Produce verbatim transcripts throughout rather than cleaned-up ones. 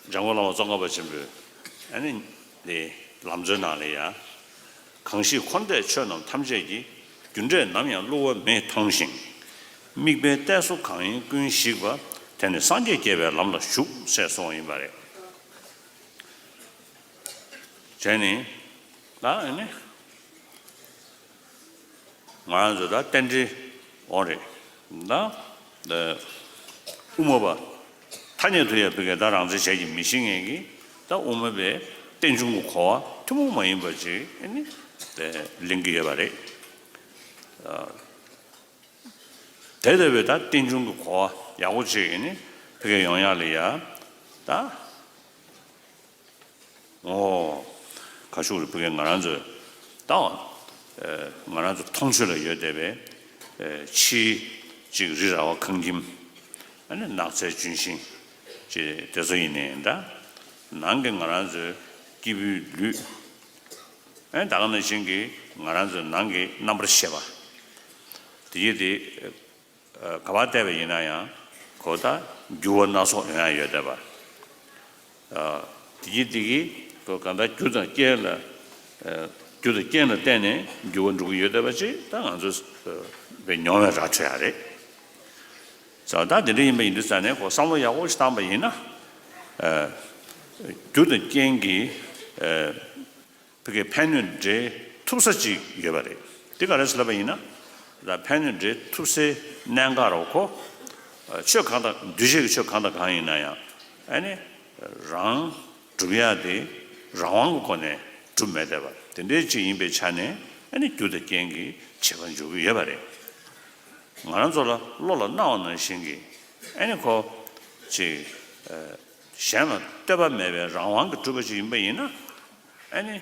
འཇམ་མགོན་བླ་མ་ཙོང་ཁ་པ་ཆེན་པོས་ཨ་ནི་འདི་ལམ་གཙོའི་ནང་ལ་ཡ། གང་ཞིག་འཁོར་འདས་ཆོས་རྣམས་ཐམས་ཅད་ཀྱི། རྒྱུ་འབྲས་ནམ་ཡང་བསླུ་བ་མེད་མཐོང་ཞིང་། དམིགས་པའི་གཏད་སོ་གང་ཡིན་ཀུན་ཞིག་པ། དེ་ནི་སངས་རྒྱས་བསྐྱེད་པའི་ལམ་ལ་ཞུགས་ཞེས་གསུངས་པ་ཡིན་པ་རེད། བྱས་ནས་ད་ཨ་ནི། ང་རང་ཚོ་ད་རྟེན་འབྲེལ་འོང་རེད། ད་དབུ་མ་པ་ཐ་སྙད་དུ་ཡང་བོད་སྐད་ད་རང་བཙན་བྱས་ཀྱི་མི་ཤེས་མཁན་གྱིས་ད་དབུ་མ་པའི་རྟེན་འབྱུང་གི་གོ་བ་ཐུན་མོང་མ་ཡིན་པ་ཅིག་ཨ་ནི་ལེན་གྱི་ཡོད་པ་རེད། དེ་ལྟ་བུའི་ད་རྟེན་འབྱུང་གི་གོ་བ་ཡག་པོ་ཅིག་ཨ་ནི་བོད་སྐད་ཡོང་ཡག་ལ་ཡ་ད། ཨོ། ཁ་ཤུགས་རེ་ཕུལ་མཁན་ང་རང་ཚོས་ད་ང་རང་ཚོ་མཐོང་ཆོས་ལ་ཡོད་བསྡད་པའི་ཕྱིའི་གཅིག་རི་ར་བ་ཁང་ཁྱིམ། ཨ་ནི་ནགས་ཚལ་ལྗོན་ཤིང་། ཅེས་དེ་ཚོ་ཡིན་ནའི་འདྲ། ནང་གི་ང་རང་ཚོའི་སྐྱེས་བུའི་ལུས། ཨ་ནི་ད་ག་ནང་བཞིན་གྱི་ང་རང་ཚོའི་ནང་གི་རྣམ་པར་ཤེས་པ། དེ་ཡིས་དེ། ག་པར་བལྟས་པ་ཡིན་ན་ཡང་གོ་ད་འགྱུར་བ་སྣ་ཚོགས་ཡོང་ཡ་ཡོད་བསྡད་པ། དེ་གི་དེ་གི་གོ་གང་ལྟར་རྒྱུ་དང་རྐྱེན་ལ། རྒྱུ་དང་རྐྱེན་ལ་བརྟེན་ནས་འགྱུར་བ་འགྲོ་གི་ཡོད་བསྡད་པ་ཅིག་ད་ང་ཚོ་བའི་མྱོང་བས་ར་འཕྲོད་ཡ་རེད། ས་ད་དེ་འདྲ་ཡིན་པ་ཡིན་དུས་ཙང་ནས་གོ་བསམ་བློ་ཡག་པོ་ཞིག་བཏང་པ་ཡིན་ན། རྒྱུ་དང་རྐྱེན་གྱི། བོད་ཀྱི་ཕན་གནོད་འབྲེལ་ཐུབ་ས་ཅིག་ཡོད་པ་རེད། དེ་ག་རེ་ཟེར་ལབ་པ་ཡིན་ན། ད་ཕན་གནོད་འབྲེལ་ཐུབ་སའི་གནད་འགག་རོ་ཁོ། ཆོས་གང་དང་འདུས་བྱས་ཀྱི་ཆོས་གང་དང་གང་ཡིན་ན་ཡང་ཨ་ནི་རང་སྒྲུབ་ཡ་དེ་རང་དབང་གི་སྒོ་ནས་སྒྲུབ་མེད་བསྡད་པ་དེ་འདྲའི་ཅིག་ཡིན་པའི་ཆ་ནས་ཨ་ནི་རྒྱུ་དང་རྐྱེན་གྱི་བྱེད་པ་འཇོག་གི་ཡོད་པ་རེད། ང་རང་ཚོ་ལ་བློ་ལ་སྣང་བ་ནང་བཞིན་གྱི་ཨ་ནི་ཁོ་ཅིག་གཞན་ལ་ལྟོས་པ་མེད་པའི་རང་དབང་གིས་གྲུབ་པ་ཞིག་ཡིན་པ་ཡིན་ན། ཨ་ནི།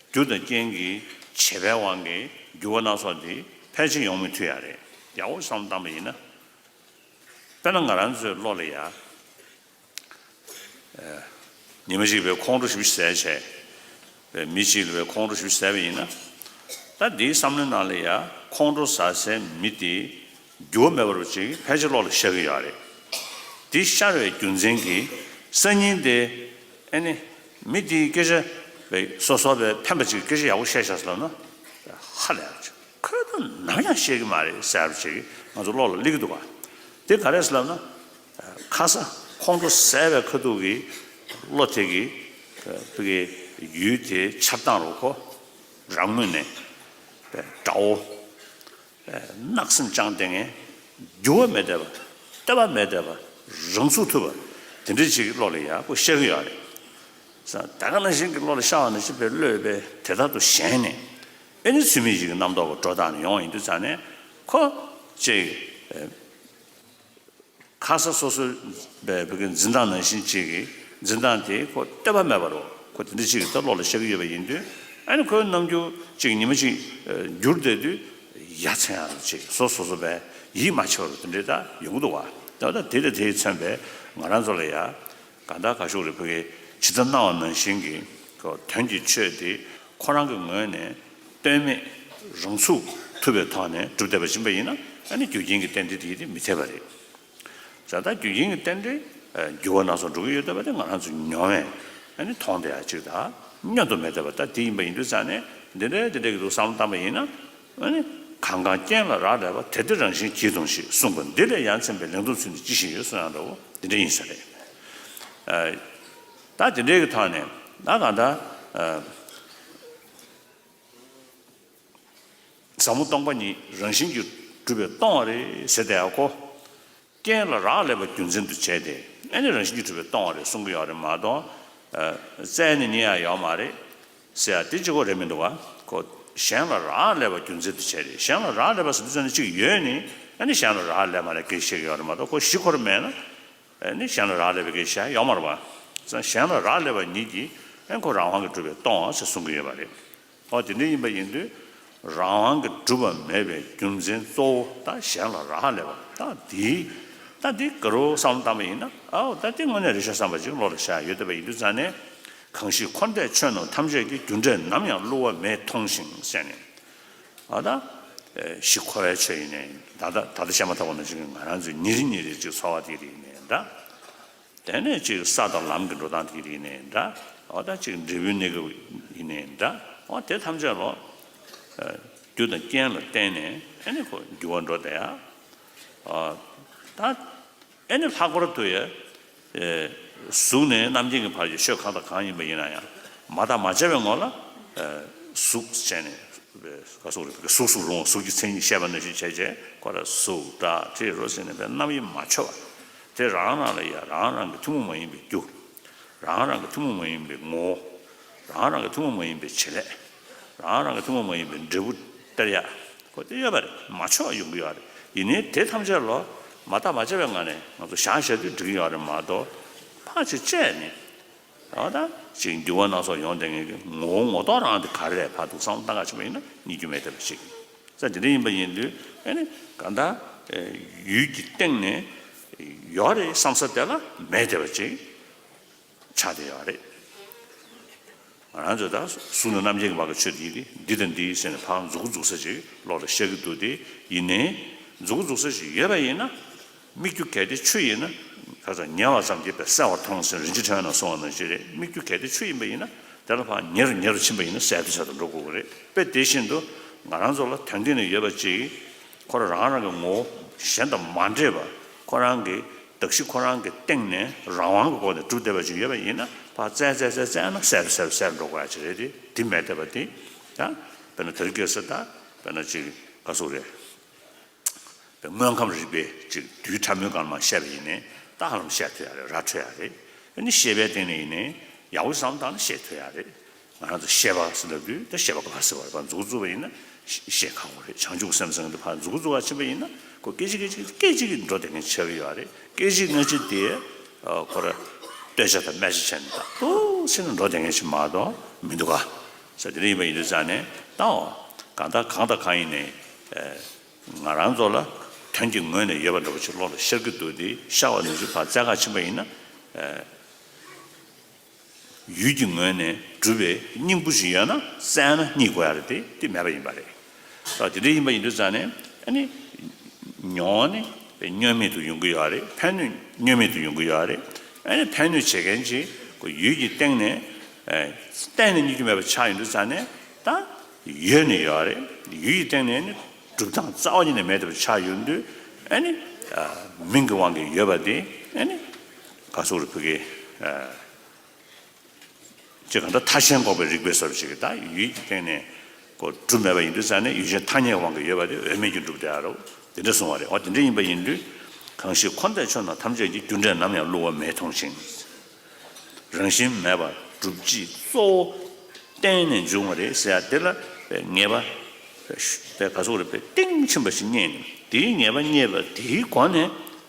རྒྱུ་དང་རྐྱེན་གྱི་བྱེད་པའི་དབང་གིས་འགྱུར་བ་སྣ་ཚོགས་འདི་ཕལ་ཆེར་ཡོང་མི་ཐུབ་ཡ་རེད། ཡག་པོ་བསམ་བློ་བཏང་པ་ཡིན་ན། དཔེར་ན་ང་རང་ཚོའི་བློ་ལ་ཡ། ཉི་མ་ཞིག་པའི་ཁོང་ཁྲོ་ཞིབ་ཞིབ་ཟས་བྱས། པའི་མི་ཞིག་ལ་བའི་ཁོང་ཁྲོ་ཞིབ་ཞིབ་ཟས་པ་ཡིན་ན། ད་འདིའི་བསམ་བློའི་ནང་ལ་ཡ་ཁོང་ཁྲོ་ཟ་སའི་མི་དེ། འགྱུར་བ་མེད་པ་རུ་ཅིག་ཕལ་ཆེར་བློ་ལ་ཤར་གྱི་ཡོད་རེད། དེ་ཤར་བའི་རྒྱུ་མཚན་གྱིས་སང་ཉིན་དེ་ཨ་ནི་མི་དེའི་སྐད་ཆ་བའི་སོ་སོ་བའི་ཕན་པ་ཅིག་སྐད་ཆ་ཡག་པོ་བཤད་བཞག་ཟེར་ལབ་ན་ཧ་ལས་ཡག་ཅིག་ཁོས་ད་ནམ་ཡང་བཤད་ཀྱི་མ་རེད་ཟེར་བ་ཅིག་ང་ཚོ་བློ་ལ་སླེབས་ཀྱི་འདུག་ག་དེ་ག་རེད་ཟེར་ལབ་ན། ཁ་ས་ཁོང་ཁྲོ་ཟད་པའི་ཁ་ཐུག་གི་བློ་དེ་གི་བུ་གི་ཡུལ་དེའི་ཆགས་སྡང་རུ་ཁོ་རང་ངོས་ནས་དགྲ་བོ། གནག་སེམས་བཅངས་བསྡད་མཁན། འགྱུར་བ་མེད་བསྡད་པ། ལྟོས་པ་མེད་བསྡད་པ། རང་ཚུགས་ཐུབ་པ། དེ་འདྲ་ཅིག་བློ་ལ་ཡག་པོ་ཤར་གི་ཡོད་རེད། ས་ད་ག་ནང་བཞིན་གྱི་བློ་ལ་ཤར་བ་ནང་བཞིན་པའི་བློས་པའི་དེ་ལྟར་དུ་ཞེན་ནས། ཨེ་ནི་ཚུལ་མིན་ཞིག་གི་རྣམ་རྟོག་གི་སྒྲོ་བཏགས་ནས་ཡོང་བ་ཡིན་དུས་ཙང་ནས་ཁོ་ཅིག་ཁ་ས་སོ་སོའི་བའི་བོད་ཀྱི་འཛིན་སྟངས་ནང་བཞིན་ཅིག་གི་འཛིན་སྟངས་དེ་ཁོ་ལྟོས་པ་མེད་པ་རུ་ཁོ་དེ་འདྲ་ཅིག་གི་ད་བློ་ལ་ཤར་གི་ཡོད་པ་ཡིན་དུས་ཨ་ནི་ཁོའི་རྣམ་འགྱུར་ཅིག་ཉི་མ་ཅིག་འགྱུར་བསྡད་དུས་ཡ་མཚན་ཡང་ཅིག་སོ་སོ་སོ་བའི་ཡིད་མ་ཆེས་པ་རུ་དེ་འདྲའི་ད་ཡོང་གི་འདུག་བ། ད་ད་དེ་དང་དེས་མཚོན་པའི་ང་རང་ཚོ་ལ་ཡ། གང་ལྟར་ག་ཤོག་རེ་ཕ་གི་ཇི་ལྟར་སྣང་བ་ནང་བཞིན་གྱི་གོ་དོན་གྱི་ཆོས་དེ་ཁོ་རང་གི་ངོས་ནས་ལྟོས་མེད་རང་ཚུགས་ཐུབ་པའི་ཐོག་ནས་གྲུབ་བསྡད་པ་ཡིན་པ་ཡིན་ན་ཨ་ནི་རྒྱུ་རྐྱེན་གྱི་རྟེན་འབྲེལ་དེ་དེ་མི་འཐད་པ་རེད། ད་ལྟ་རྒྱུ་རྐྱེན་གྱི་རྟེན་འབྲེལ་འགྱུར་བ་སྣ་ཚོགས་འགྲོ་གི་ཡོད་བསྡད་པ་དེ་ང་རང་ཚོ་མྱོང་བས་ཨ་ནི་མཐོང་བསྡད་ཡ་ཅིག་དང་བསྙོན་དུ་མེད་བསྡད་པ་ད་དེ་ཡིན་པ་ཡིན་དུས་ཙང་ནས་འདི་འདྲའི་འདི་འདྲའི་གི་འདུག་བསམ་བློ་བཏང་པ་ཡིན་ན། ཨ་ནི། གང་གང་རྐྱེན་ལ་རག་ལས་པ་དེ་དེ་རང་བཞིན་གྱིས་སྟོང་ཞེས་གསུངས་པ་འདི་ལས་ཡ་མཚན་པའི་ལན་དུ་ཚུལ་འདི་ཅི་ཞིག་ཡོད་གསུང་ཡང་འདྲ་བོ་འདི་འདྲ་ཡིན་ས་རེད། ཨ། ད་དེ་འདྲའི་གི་ཐོག་ནས་ད་གང་ལྟར། ཨ། ཟབ་མོ་སྟོང་པ་ཉིད་རང་བཞིན་གྱིས་གྲུབ་པས་སྟོང་བ་རེད་ཟེར་ཏེ་ཨ་ཁོ། རྐྱེན་ལ་རག་ལས་པ་རྒྱུ་མཚན་དུ་བྱས་ཏེ་ཨ་ནི་རང་བཞིན་གྱིས་གྲུབ་པས་སྟོང་བ་རེད་གསུང་གི་ཡོད་རེད་མ་གཏོགས། ཨ། བཙལ་ནས་རྙེད་ཡ་ཡོད་མ་རེད། ཟེར་ཡ་དེ་གཅིག་པོ་རེད་མི་འདུག་བ། ཁོ་གཞན་ལ་རག་ལས་པ་རྒྱུ་མཚན་དུ་བྱས་ཏེ་གཞན་ལ་རག་ལས་པ་ཟེར་དུས་ཙམ་ནས་གཅིག་ཡོད་ནི་ཨ་ནི་གཞན་ལ་རག་ལས་མ་ལས་སྐད་ཆ་བཤད་ཀྱི་ཡོད་རེད་མ་གཏོགས་ཁོ་གཞི་ཁོ་རང་མེད་ན་ཨ་ནི་གཞན་ལ་རག་ལས་པའི་སྐད་ཆ་ཡོད་མ་རེད་བ། ཙང་གཞན་ལ་རག་ལས་པ་ཉིད་ཀྱིས་ཨ་ནི་ཁོ་རང་དབང་གིས་གྲུབ་པས་སྟོང་བ་ཟེར་གསུང་གི་ཡོད་པ་རེད། ཨོ་དེ་འདྲ་ཡིན་པ་ཡིན་དུས་རང་དབང་གིས་གྲུབ་པ་མེད་པའི་རྒྱུ་མཚན་གཙོ་བོ་ད་གཞན་ལ་རག་ལས་པ་ད་དེའི་ད་དེ་ག་རུ་བསམ་བློ་བཏང་པ་ཡིན་ན་ཨོ་ད་དེ་དངོས་གནས་རེ་ཆ་བསམ་པ་ཅིག་བློ་ལ་ཤར་ཡོད་བསྡད་པ་ཡིན་དུས་ཙང་ནས། གང་ཞིག་འཁོར་འདས་ཆོས་རྣམས་ཐམས་ཅད་ཀྱི། རྒྱུ་འབྲས་ནམ་ཡང་བསླུ་བ་མེད་མཐོང་ཞིང་ཟེར་ནས། ཨ་ད། གཞི་འཁོར་བའི་ཆོས་ཡིན་ནའི་ད་ལྟ་ད་ལྟ་བཤད་མ་ཐག་པ་ནང་བཞིན་ང་རང་ཚོའི་ཉིན་རེ་ཉིན་རེ་ཅིག་འཚོ་བ་དེ་རེད་ནས་ད། དེ་ནས་ཅིག་ས་དང་ལམ་གྱི་འགྲོ་སྟངས་དེ་ཡིན་ནའི་འདྲ། འོ་ད་ཅིག་འབྲས་བུའི་གནས་སྐབས་ཡིན་ནའི་འདྲ། འོ་དེ་ཐམས་ཅད་ལོ། རྒྱུ་དང་རྐྱེན་ལ་བརྟེན་ནས་ཨེ་ནི་ཁོ་འགྱུར་བ་འགྲོ་བསྡད་ཡ། ད་ཨེ་ནི་ལྷག་པར་དུ་ཡ། གཟུགས་ནས་རྣམ་མཁྱེན་གྱི་བར་གྱི་ཆོས་གང་དང་གང་ཡིན་པ་ཡིན་ན་ཡང་མ་བརྟགས་མ་དཔྱད་པའི་ངོ་ལ་གཟུགས་བྱས་ནས་ག་སོགས་རེད། གཟུགས་སུ་རུང་བ་གཟུགས་ཀྱི་མཚན་ཉིད་བཤད་པ་ནང་བཞིན་བྱས་བྱས་ཁོ་ལ་གཟུགས་སྒྲ་དྲི་རོ་ཟེར་ནས་པའི་རྣམ་དབྱེ་མ་ཆོད་པ། དེ་རང་རང་ལ་ཡ་རང་རང་གི་ཐུན་མོང་མ་ཡིན་པའི་རྒྱུ། རང་རང་གི་ཐུན་མོང་མ་ཡིན་པའི་ངོ་བོ། རང་རང་གི་ཐུན་མོང་མ་ཡིན་པའི་བྱེད་ལས། རང་རང་གི་ཐུན་མོང་མ་ཡིན་པའི་འབྲས་བུ་སྟེར་ཡ། ཁོ་དེ་ཡོད་པ་རེད། མ་ཆོག་ཡོང་གི་ཡོད་རེད། ཡིན་ནའི་དེ་ཐམས་ཅད་ལོ་མ་བརྟགས་མ་དཔྱད་པའི་ངང་ནས་ང་ཚོ་བཞག་བཞག་དུས་འགྲིག་གི་ཡོད་རེད་མ་གཏོགས། ཕར་ཅིག་དཔྱད་ནས། ད་ལྟ་ཅིག་འགྱུར་བ་སྣ་ཚོགས་ཡོང་བསྡད་མཁན་གྱི་ངོ་བོ་ངོ་ཐོག་རང་དེ་ག་རེ་རེད་ཕར་འདུག་བསམ་བློ་བཏང་ག་ཕྱིན་པ་ཡིན་ན་རྙེད་རྒྱུ་མེད་བསྡད་པ་ཞིག་ས་དེ་འདྲ་ཡིན་པ་ཡིན་དུས་ཨེ་ནི་གང་ལྟར་ཡུལ་གྱི་སྟེང་ནས་ཡོད་རེད་བསམ་ས་དེ་ལ་མེད་བསྡད་པ་ཅིག་ཆགས་བསྡད་ཡོད་རེད། ང་རང་ཚོས་ད་གཟུགས་ནས་རྣམ་མཁྱེན་གྱི་བར་གྱི་ཆོས་འདི་འདི་འདི་དང་འདི་ཟེར་ནས་ཕར་མཛུབ་གུ་འཛུགས་ས་ཅིག་བློ་ལ་ཤར་གྱི་འདུག་སྟེ། ཡིན་ནའི་མཛུབ་གུ་འཛུགས་ས་ཅིག་ཡོད་པ་ཡིན་ན། སྨིག་རྒྱུ་གལ་ཏེ་ཆུ་ཡིན་ན། ཁ་སང་ཉལ་བ་ཙམ་གྱིས་པས་གསལ་བར་མཐོང་ཟེར་རིན་ཆེན་ཕྲེང་བའི་ནང་གསུངས་པ་ནང་བཞིན་རེད། སྨིག་རྒྱུ་གལ་ཏེ་ཆུ་ཡིན་པ་ཡིན་ན། དེ་ལ་ཕར་ཉེ་རུ་ཉེ་རུ་ཕྱིན་པ་ཡིན་ན་གསལ་དུ་གསལ་དུ་འགྲོ་དགོས་ཀྱི་རེད། དཔེ་དེ་བཞིན་དུ་ང་རང་ཚོ་ལ་དོན་སྟེང་ནས་ཡོད་པ་ཅིག་ཁོ་རང་རང་གི་ངོ་བོ་གཞན་དང་མ་འདྲེས་པ། ཁོ་རང་གི་གདགས་གཞི་ཁོ་རང་གི་སྟེང་ནས་རང་དབང་གི་སྒོ་ནས་གྲུབ་བསྡད་པ་ཅིག་ཡོད་པ་ཡིན་ན། ཕར་བཙལ་བཙལ་བཙལ་བཙལ་ན་གསལ་དུ་གསལ་དུ་གསལ་འགྲོ་དགོས་ཡ་ཅིག་རེད་དེ། དེ་མེད་བསྡད་པ་དེ། ཡང་དཔེར་ན་དེ་རིང་ཁ་སང་ད་དཔེར་ན་ཅིག་ག་ཟེར་དགོས་རེད། དངོས་ཁམས་རིག་པའི་ཅིག་རྡུལ་ཕྲ་མོའི་སྒང་ལ་མར་བཤད་པ་ཡིན་ནའི་ད་ཧ་ལམ་བཤད་ཐུབ་ཡ་རེད། ར་འཕྲོད་ཡ་རེད། ཨ་ནི་ཤེས་པའི་སྟེང་ནས་ཡིན་ནའི་ཡག་པོ་བསམ་བཏང་ན་ཤེས་ཐུབ་ཡ་རེད། ང་རང་ཚོ་ཤེས་པ་ཟེར་ལབ་དུས་ད་ཤེས་པ་ག་པར་ཟེར་བ་རེད། ཕར་མཛུབ་གུ་བཙུགས་པ་ཡིན་ན་ཤེས་ཁག་པོ་རེད། བྱང་ཆུབ་སེམས་ཟེར་མཁན་དེ་ཕར་མཛུབ་གུ་བཙུགས་པ་ཕྱིན་པ་ཡིན་ན་ཁོ་སྐད་ཅིག་སྐད་ཅིག་སྐད་ཅིག་འགྲོ་བསྡད་མཁན་ཆགས་ཀྱི་ཡོད་རེད། སྐད་ཅིག་སྔ་ཕྱི་དེ་ཁོ་ར་ལྟོས་བཅས་དང་སྨད་བཅས་བྱས་ནས་ཏག་ཏག་ཕྱིན་ན་འགྲོ་བསྡད་མཁན་ཞིག་མ་གཏོགས་མི་འདུག་ག་ས་དེ་འདྲ་ཡིན་པ་ཡིན་དུས་ཙང་ནས་ད་འོ་གང་ལྟར་གང་དང་གང་ཡིན་ནའི། ང་རང་ཚོ་ལ་དོན་གྱི་ངོས་ནས་ཡོད་པ་འདྲ་པོ་ཅིག་བློ་ལ་ཤར་གྱི་འདུག་སྟེ། ཤར་བ་ནང་བཞིན་ཕར་བཙལ་ག་ཕྱིན་པ་ཡིན་ན། ཡུལ་གྱི་ངོས་ནས་གྲུབ་པའི་སྙིང་པོ་ཞིག་ཡོད་ན་བཙལ་ན་རྙེད་དགོས་ཡ་རེད་དེ། དེ་མེད་པ་ཡིན་པ་རེད། ད་དེ་འདྲ་ཡིན་པ་ཡིན་དུས་ཙང་ནས་ཨ་ནི་མྱོང་བ་ནི་བསྙོན་མེད་དུ་ཡོང་གི་ཡོད་རེད། ཕན་ནུས་བསྙོན་མེད་དུ་ཡོང་གི་ཡོད་རེད། ཨ་ནི་ཕན་ནུས་བྱེད་མཁན་ཅིག་ཁོ་ཡུལ་གྱི་སྟེང་ནས་གཏན་ནས་རྙེད་རྒྱུ་མེད་པ་ཆགས་ཡོང་དུས་ཙང་ནས་ད་ཡོད་ནི་ཡོད་རེད། ཡུལ་གྱི་སྟེང་ནས་ནི་གྲུབ་སྟངས་རྩ་བ་ཉིད་ནས་མེད་པ་ཆགས་ཡོང་དུས་ཨ་ནི་མིང་གི་དབང་གིས་ཡོད་པ་དེ་ཨ་ནི་ག་ཟེར་དགོས་རེད། ཕ་གི་ཅེས་གང་ལྟར་ཐ་ཞན་འགོག་པའི་རིགས་པའི་སོར་ཞིག་གིས་ད་ཡུལ་གྱི་སྟེང་ནས་ཁོ་གྲུབ་མེད་པ་ཡིན་དུས་ཙང་ནས་ཡུལ་ཅན་ཐ་སྙད་དབང་གིས་ཡོད་པ་དེ་འོས་མེད་ཀྱི་གྲུབ་བསྡད་ཡ་རེད། དེ་འདྲ་གསུངས་པ་རེད། འོ་དེ་འདྲ་ཡིན་པ་ཡིན་དུས་གང་ཞིག་འཁོར་འདས་ཆོས་རྣམས་ཐམས་ཅད་ཀྱི། རྒྱུ་འབྲས་ནམ་ཡང་བསླུ་བ་མེད་མཐོང་ཞིང་། རང་བཞིན་མེད་པར་གྲུབ་ཕྱིར་གཙོ་བོ་བརྟེན་ནས་འབྱུང་བ་རེད་ཟེར་ཡ་དེ་ལ་ངེས་པ་པའི་ག་ཟེར་དགོས་རེད། པའི་གཏིང་ཕྱིན་པ་ཞིག་རྙེད་ནས། དེའི་ངེས་པ་རྙེད་པ་དེའི་སྒོ་ནས་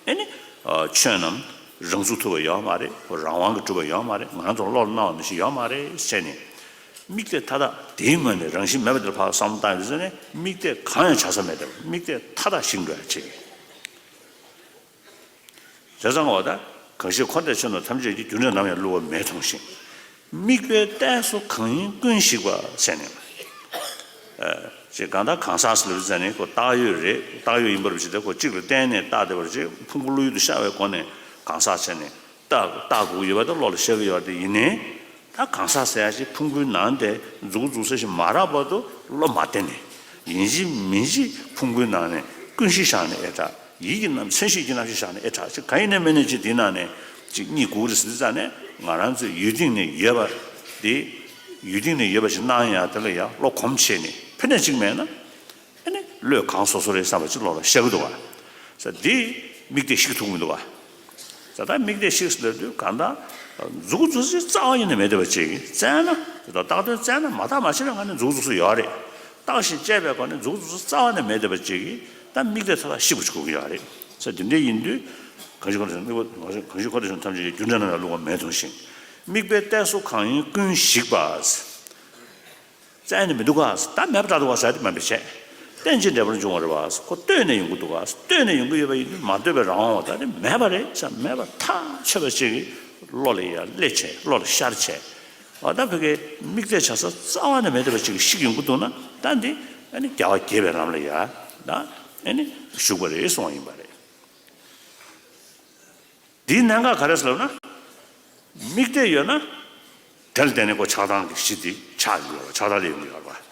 ཨེ་ནི་ཆོས་རྣམས་རང་ཚུགས་ཐུབ་པ་ཡོད་མ་རེད། རང་དབང་གིས་གྲུབ་པ་ཡོད་མ་རེད། ང་རང་ཚོ་བློ་ལ་སྣང་བ་ནང་བཞིན་ཡོད་མ་རེད་ཟེར་ནས། དམིགས་གཏད་མཐའ་དག་དེའི་ངོས་ནས་རང་བཞིན་མེད་པ་དེར་ཕར་བསམ་བློ་བཏང་ཡོང་དུས་ཙང་ནས་དམིགས་གཏད་གང་ཡང་བྱ་ས་མེད་དེ། དམིགས་གཏད་མཐའ་དག་ཞིག་འགྲོ་ཡ་བྱེད། བྱས་ཙང་འོ་ད་གང་ཞིག་འཁོར་འདས་ཆོས་རྣམས་ཐམས་ཅད་ཀྱི། རྒྱུ་འབྲས་ནམ་ཡང་བསླུ་བ་མེད་མཐོང་ཞིང་། དམིགས་པའི་གཏད་སོ་གང་ཡིན་ཀུན་ཞིག་པ་ཟེར་ནས། ཅེས་གང་ལྟར་གང་ཟག་ཟེར་ལབ་ཙང་ནས་ཁོ་བཏགས་ཡོད་རེད། བཏགས་ཡོད་ཡིན་པར་བྱས་ཏེ་ཁོ་གཅིག་ལ་བརྟེན་ནས་བཏགས་བསྡད་པར་བྱས། ཕུང་པོ་བློ་ཡུལ་དུ་ཤར་བའི་སྒོ་ནས་གང་ཟག་བྱས་ནས་བཏགས་བཏགས་དགོས་ཀྱི་ཡོད་པ་དེ་བློ་ལ་ཤར་གྱི་ཡོད་དེ། ཡིན་ནའི་ད་གང་ཟག་ཟེར་ཡ་ཞིག་ཕུང་པོའི་ནང་དེ་མཛུབ་གུ་འཛུགས་ས་ཞིག་མ་རག་བར་དུ་བློ་མ་གཏད་ནས། ཡིན་གཅིག་མིན་གཅིག་ཕུང་པོའི་ནང་ནས་ཀུན་གཞི་བཞག་ནས་ཨེ་དྲག་ཡིད་ཀྱི་རྣམ་མཚོན་གཞི་ཡིད་ཀྱི་རྣམ་ཤེས་བཞག་ནས་ཨེ་དྲག་ཅིག་གང་ཡིན་ནའི་མིན་ནའི་ཅིག་དེའི་ནང་ནས་ཅིག་རྙེད་དགོས་རེད་ཟེར་དུས་ཙང་ནས། ང་རང་ཚོའི་ཡུལ་སྟེང་ནས་ཡོད་པ་དེ། ཡུལ་སྟེང་ནས་ཡོད་པ་ཞིག་སྣང་ཡ་དེ་ལ་ཡ་བློ་གོམས་བྱས་ནས། ཕན་ནུས་ཅིག་མེད་ན་ཨ་ནི་བློས་གང་སོ་སོ་རེད་བསམ་པ་ཅིག་བློ་ལ་ཤར་གི་འདུག་ག་ས་འདི་དམིགས་གཏད་བཤིག་ཐུབ་མི་འདུག་ག་ས་ད་དམིགས་གཏད་བཤིག་ཟེར་དུས་གང་ལྟར་མཛུབ་གུ་འཛུགས་ས་རྩ་བ་ཉིད་ནས་མེད་བསྡད་པ་ཅིག་བཙལ་ན། དེ་དག་བརྟག་དོན་བཙལ་ན་མ་བརྟགས་མ་དཔྱད་པའི་ངང་ནས་མཛུབ་གུ་འཛུགས་ས་ཡོད་རེད། བརྟགས་ཤིང་དཔྱད་པའི་སྒོ་ནས་མཛུབ་གུ་འཛུགས་ས་རྩ་བ་ནས་མེད་བསྡད་པ་ཅིག་གིས་ད་དམིགས་གཏད་མཐའ་དག་བཤིག་པ་ཅིག་དགོས་ཀྱི་ཡོད་རེད། ས་འདི་འདྲ་ཡིན་དུས་གང་ཞིག་འཁོར་འདས་ཆོས་རྣམས་ཐམས་ཅད་ཀྱི། རྒྱུ་འབྲས་ནམ་ཡང་བསླུ་བ་མེད་མཐོང་ཞིང་། དམིགས་པའི་གཏད་སོ་གང་ཡིན་ཀུན་ཞིག་པ། བཙལ་ནས་མི་འདུག་ག་ད་མེད་པ་འདྲ་འདུག་ག་ས་དེ་མ་འབད་བྱས། རྟེན་ཅིང་འབྲེལ་པར་འབྱུང་བ་རེད་པ། ཁོ་ལྟོས་ནས་ཡོང་གི་འདུག་ག་ལྟོས་ནས་ཡོང་གི་ཡོད་པ་ཡིན་དུས་མ་ལྟོས་པའི་རང་དབང་བ་ད་དེ་མེད་པ་རེད་ས། མེད་པ་ཐག་ཆོད་པ་ཅིག་གིས་བློ་ལ་ཡ་སླེབས་བྱས། བློ་ལ་ཤར་བྱས། འོ་ད་ཕ་གིའི་དམིགས་གཏད་བྱ་ས་རྩ་བ་ནས་མེད་བསྡད་པ་ཅིག་གིས་བཤིག་ཡོང་གི་འདུག་ན། ད་འདི་ཨ་ནི་རྒྱལ་བ་དགྱེས་པའི་ལམ་ལ་ཡ་ད་ཨ་ནི་ཞུགས་པ་རེད་གསུངས་པ་ཡིན་པ་རེད། འདིའི་གནད་འགག་ག་རེ་ཟེར་ལབ་ན། དམིགས་གཏད་ཡོད་ན། དེ་ལ་བརྟེན་ནས་ཁོ་ཆགས་སྡང་གི་གཞི་དེ་ཆགས་ཡོང་གི་ཡོད་པ། ཆགས་སྡང་ལས་ཡོང་གི་ཡོད་པ།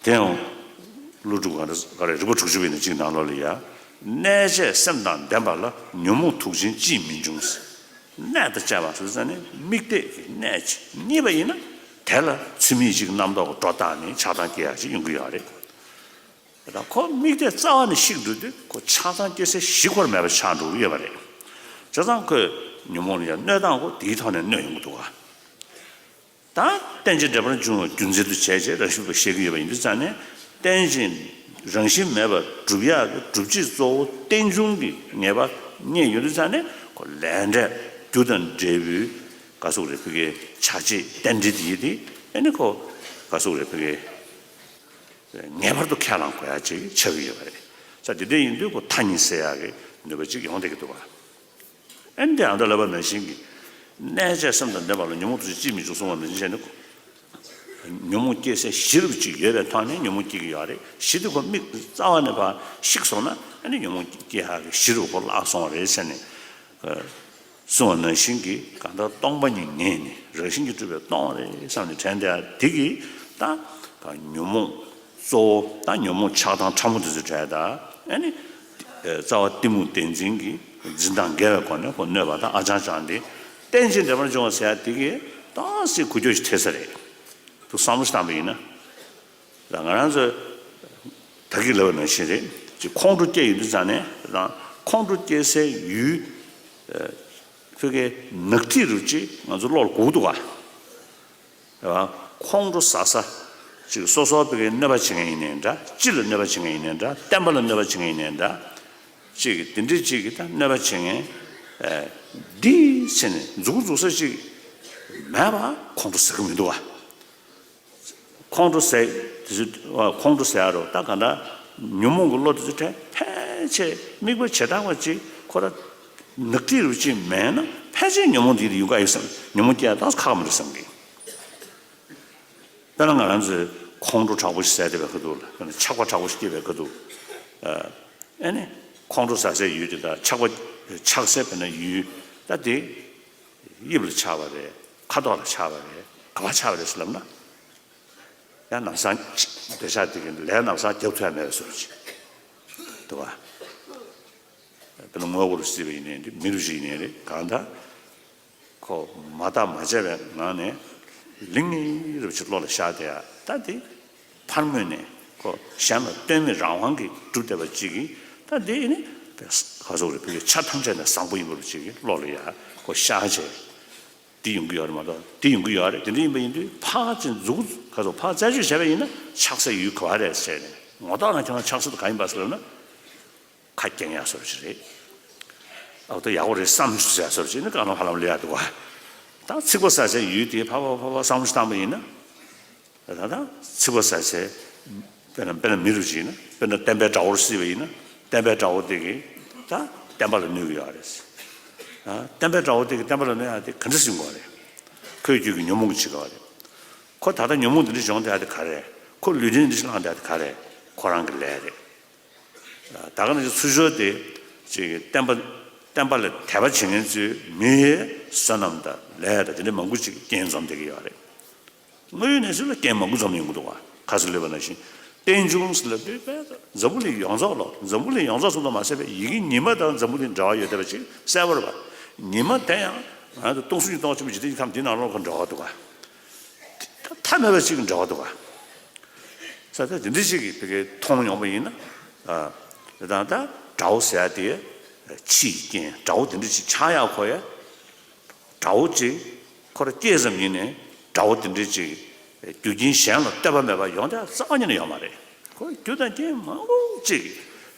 དེ་ཡང་། ཀླུ་སྒྲུབ་ག་རེ་རིགས་པ་དྲུག་ཅུ་པའི་ནང་གཅིག་ནང་ལོགས་ལ་ཡ། གནས་བཅས་སེམས་དང་ལྡན་པ་ལ་ཉོན་མོངས་དུག་ཅན་ཅིས་མི་འབྱུང་། གནས་དང་བཅས་པ་ཟེར་ཙང་ནི་དམིགས་གཏད་ཀྱི་གནས་ཅིག་རྙེད་པ་ཡིན་ན། དེ་ལ་ཚུལ་མིན་གཅིག་རྣམ་རྟོག་གི་སྒྲོ་བཏགས་ནས་ཆགས་སྡང་སྐྱེ་ཡག་ཅིག་ཡོང་གི་ཡོད་རེད། ད་ཁོ་དམིགས་གཏད་རྩ་བ་ནས་བཤིག་འགྲོ་དུས་ཁོ་ཆགས་སྡང་སྐྱེ་སའི་གཞི་ཁོ་རང་མེད་པ་ཆགས་འགྲོ་གི་ཡོད་པ་རེད། བྱས་ཙང་ཁོས་ཉོན་མོངས་ལ་ཡང་གནོད་སྟངས་ཁོ་དེའི་ཐོག་ནས་གནོད་ཡོང་གི་འདུག་ག་ད་རྟེན་ཅིང་འབྲེལ་པར་འབྱུང་བ་རྒྱུ་མཚན་དུ་བྱས་བྱས་རང་བཞིན་པ་བཤད་ཀྱི་ཡོད་པ་ཡིན་དུས་ཙང་ནས། རྟེན་ཅིང་རང་བཞིན་མེད་པར་སྒྲུབ་ཡག་གི་སྒྲུབ་བྱེད་གཙོ་བོ་རྟེན་འབྱུང་གི་ངེས་པ་རྙེད་ཡོང་དུས་ཙང་ནས། ཁོ་ལས་འབྲས་རྒྱུ་དང་འབྲས་བུའི་ག་ཟེར་དགོས་རེད། ཕ་གིའི་བྱ་བྱེད་རྟེན་འབྲེལ་དེ་ཡིན་ཏེ། ཨ་ནི་ཁོ་ག་ཟེར་དགོས་རེད། ཕ་གིའི་ངེས་པར་དུ་ཁས་བླངས་དགོས་ཡག་ཅིག་ཆགས་ཀྱི་ཡོད་པ་རེད། ས་དེ་འདྲ་ཡིན་དུས་ཁོ་མཐའ་གཉིས་སེལ་ཡག་གི་ནུས་པ་ཅིག་ཡོང་བསྡད་ཀྱི་འདུག་ག་ཨ་ནི་དེ་ཨ་མདོ་ལྷ་བབས་ནང་བཞིན་གྱི་གནས་བཅས་སེམས་དང་ལྡན་པ་ལ་ཉོན་མོངས་དུག་ཅན་ཅིས་མི་འབྱུང་གསུངས་པ་ནང་བཞིན་བྱས་ནས། ཉོན་མོངས་སྐྱེ་སའི་གཞི་རུ་ཅིག་ཡོད་པའི་ཐོག་ནས་ཉོན་མོངས་སྐྱེ་གི་ཡོད་རེད། གཞི་དེ་ཁོ་དམིགས་རྩ་བ་ནས་ཕར་བཤིག་སོང་ན། ཨ་ནི་ཉོན་མོངས་སྐྱེ་ཡག་གི་གཞི་རུ་ཁོ་བརླག་སོང་བ་རེད་ཟེར་ནས། གསུངས་པ་ནང་བཞིན་གྱི་གང་ལྟར་སྟོང་པ་ཉིད་ངེས་ནས་རང་བཞིན་གྱིས་གྲུབ་པས་སྟོང་པ་རེད་བསམ་ནས་དྲན་བསྡད་ཡ་དེ་གིས། ད་ཉོན་མོངས་གཙོ་བོ་དང་ཉོན་མོངས་ཆགས་སྡང་ཕྲ་མོ་དེ་ཚོའི་གྲས་དང་། ཨ་ནི་རྩ་བ་གཏི་མུག་བདེན་འཛིན་གྱི་འཛིན་སྟངས་འགལ་བའི་སྒོ་ནས་ཁོ་གནོད་པ་དང་ཨ་ཅང་ཅང་དེ། རྟེན་ཅིང་འབྲེལ་པར་འབྱུང་བ་ཟེར་ཡ་དེ་གིས་ཏོག་ཙམ་འགུལ་སྐྱོད་ཅིག་ཐེབས་ས་རེད། དུ་བསམ་བློ་བཏང་པ་ཡིན་ན། ད་ང་རང་ཚོས་ད་གིན་ལབ་པ་ནང་བཞིན་རེད། ཅིག་ཁོང་ཁྲོ་སྐྱེ་ཡོང་དུས་ཙང་ནས་རང་ཁོང་ཁྲོ་སྐྱེ་སའི་ཡུལ། ཨ། ཕ་གིའི་ནག་ཐིག་རུ་ཅིག་ང་ཚོ་བློ་ལ་འགུག་འདུག་ག་རེད་བ། ཁོང་ཁྲོ་ཟ་ས་ཅིག་སོ་སོ་ཕ་གིའི་གནོད་པ་བྱེད་མཁན་ཡིན་ནའི་འདྲ། སྤྱི་ལ་གནོད་པ་བྱེད་མཁན་ཡིན་ནའི་འདྲ། བསྟན་པ་ལ་གནོད་པ་བྱེད་མཁན་ཡིན་ནའི་འདྲ། ཅིག་དེ་འདྲའི་ཅིག་གིས་ད་གནོད་པ་བྱེད་མཁན། ཨ། འདིའི་ཚེ་ནས་མཛུབ་གུ་འཛུགས་ས་ཅིག་མེད་པ་ཁོང་ཁྲོ་ཟ་གི་མི་འདུག་ག་ཁོང་ཁྲོ་ཟ་དེ་ཚོ། ཁོང་ཁྲོ་ཟ་ཡ་རོ། ད་ག་འདྲ་ཉོན་མོངས་ཀྱི་བློ་དེ་ཚོ་ཕལ་ཕལ་ཆེར་དམིགས་པ་བྱེ་བྲག་པ་ཅིག་ཁོ་ར་ནག་ཐིག་རུ་ཅིག་མེད་ན། ཕལ་ཆེར་ཉོན་མོངས་འདི་ཡོང་གི་ཡོད་བསམ། ཉོན་མོངས་སྐྱེ་ཡ་ཏོག་ཙམ་ཁག་མི་འདུག་བསམ་གི། དཔེར་ན་ང་རང་ཚོས་ཁོང་ཁྲོ་དྲག་པོ་ཞིག་ཟ་བསྡད་པའི་ཁ་ཐུག་ལ། དཔེར་ན་ཆགས་པ་དྲག་པོ་ཞིག་སྐྱེས་པའི་ཁ་ཐུག་ཨ་ནི་ཁོང་ཁྲོ་ཟ་སའི་ཡུལ་དེ་དང་། ཆགས་པ་ཆགས་སའི་དཔེར་ན་ཡུལ་ད་དེ་དབྱིབས་ལ་ཆགས་པ་རེད། ཁ་དོག་ལ་ཆགས་པ་རེད། ག་པར་ཆགས་པ་རེད་ཟེར་ལབ་ན། ཡང་ལམ་སང་འདོད་ཆགས་དེ་གིས་ལན་ལམ་སང་རྒྱབ་ཐུབ་ཡ་མེད་པའི་བཟོ་འདྲ་ཅིག་འདུག་ག་དཔེར་ན་དངོས་པོ་རུ་བརྩིས་པ་ཡིན་ནའི་འདི། མི་རུ་བརྩིས་ཡིན་ནའི་རེད། གང་ལྟར་ཁོ་མ་བརྟགས་མ་དཔྱད་པའི་ངང་ནས་ལིང་ངེ་རུ་ཅིག་བློ་ལ་ཤར་བསྡད་ཡ། ད་འདི་ཕར་ངོས་ནས་ཁོ་གཞན་ལ་སྟོན་མི་རང་དབང་གིས་གྲུབ་བསྡད་པ་ཅིག་གིས། ད་འདི་ནི་ག་ཟེར་དགོས་རེད། ཕ་གིའི་ཆ་ཐམས་ཅད་ནས་བཟང་པོ་ཡིན་པ་རུ་ཅིག་གིས་བློ་ལ་ཡ་ཁོ་ཤར་བྱས། འདི་ཡོང་གི་ཡོད་རེད་མ་གཏོགས་འདི་ཡོང་གི་ཡོད་རེད། དེ་འདྲ་ཡིན་པ་ཡིན་དུས་ཕར་ཅིག་འཛུགས། ག་ཚོད་ཕར་རྩད་གཅོད་བྱས་པ་ཡིན་ན་ཆགས་སའི་ཡུལ་ག་པར་རེད་ཟེར་ནས། ངོ་ཐོག་ནས་ཁྱོད་རང་ཆགས་ས་དེ་ག་ཡིན་པ་ཟེར་ལབ་ན། ཁ་སྐྱེངས་ཡག་བཟོ་འདྲ་ཅིག་རེད། ཨ། ད་ཡག་པོ་རེད་བསམ་ཡག་བཟོ་འདྲ་ཅིག་ནི་དཀའ་ལས་ཧ་ལམ་སླེབས་ཡག་འདུག་ག་ད་ཚིག་པ་ཟ་སའི་ཡུལ་དེ་ཕར་ཕར་ཕར་ཕར་བསམ་བློ་ཞིག་བཏང་པ་ཡིན་ན། ད་ད་ཚིག་པ་ཟ་སའི། དཔེར་ན་དཔེར་ན་མི་རུ་ཅིག་ཡིན་ན། དཔེར་ན་བསྟན་པའི་དགྲ་བོར་བརྩིས་པ་ཡིན་ན། བསྟན་པའི་དགྲ་བོ་དེ་གིས་ད་བསྟན་པ་ལ་གནོད་ཀྱི་ཡོད་རེད། ཨ། བསྟན་པའི་དགྲ་བོ་དེ་གིས་བསྟན་པ་ལ་གནོད་ཡག་དེ་ག་འདྲ་ཟེར་དགོས་རེད། ཁོའི་རྒྱུད་ཀྱི་ཉོན་མོངས་ཀྱིས་བྱེད་ཀྱི་ཡོད་རེད། ཁོ་ད་ལྟ་ཉོན་མོངས་འདི་འདྲ་བྱུང་བསྡད་ཡག་དེ་ག་རེ་རེད། ཁོ་ལུས་རྟེན་འདི་འདྲ་ཞིག་བླངས་བསྡད་ཡག་དེ་ག་རེ་རེད། ཁོ་རང་གི་ལས་རེད། ད་ག་ནང་བཞིན་ཚུར་ཕྱོགས་དེ་ཅིག་བསྟན་པ། བསྟན་པ་ལ་དད་པ་བྱེད་མཁན་ཚོའི་མིའི་བསོད་ནམས་དང་ལས་དང་དེ་འདྲ་མང་པོ་ཅིག་རྐྱེན་འཛོམས་བསྡད་ཀྱི་ཡོད་རེད། དངོས་ཡོད་གནས་ཚུལ་ལ་རྐྱེན་མང་པོ་འཛོམས་ཡོང་གི་འདུག་ག་ཁ་སང་ལབ་པ་ནང་བཞིན། རྟེན་འབྱུང་ཟེར་ལབ་དུས་དཔེ་འཛམ་བུ་གླིང་ཡོངས་རྫོགས་ལ། འཛམ་བུ་གླིང་ཡོངས་རྫོགས་ཙམ་དུ་མ་ཟད་པའི་ཡི་གེ་ཉི་མ་དང་འཛམ་བུ་གླིང་འབྲེལ་བ་ཡོད་བསྡད་པ་ཅིག་གསལ་པོ་རེད་པ། ཉི་མ་དེ་ཡང་ང་ཚོ་སྟོང་གསུམ་གྱི་སྟོང་ཆེན་པོ་འཇིག་རྟེན་གྱི་ཁམས་འདི་ནང་ལོགས་ལ་འབྲེལ་བ་འདུག་ག་ད་མཐའ་མེད་པ་ཅིག་གི་འབྲེལ་བ་འདུག་ག་ས་ད་དེ་འདྲ་ཞིག་གིས་ཕ་གིར་མཐོང་ཡོང་པ་ཡིན་ན། ཨ། དེ་དང་ད་དགྲ་བོ་ཟེར་ཡ་དེ་ཕྱིའི་རྐྱེན། དགྲ་བོ་དེ་འདྲ་ཞིག་ཆགས་ཡག་ཁོ་ཡ། དགྲ་བོ་ཅིག་ཁོ་རང་སྐྱེས་ཙམ་ཡིན་ནའི་དགྲ་བོ་དེ་འདྲ་ཅིག་རྒྱུ་རྐྱེན་གཞན་ལ་ལྟོས་པ་མེད་པ་ཡོང་བསྡད་རྩ་བ་ཉིད་ནས་ཡོད་མ་རེད། ཁོ་རྒྱུ་དང་རྐྱེན་མང་པོ་ཅིག་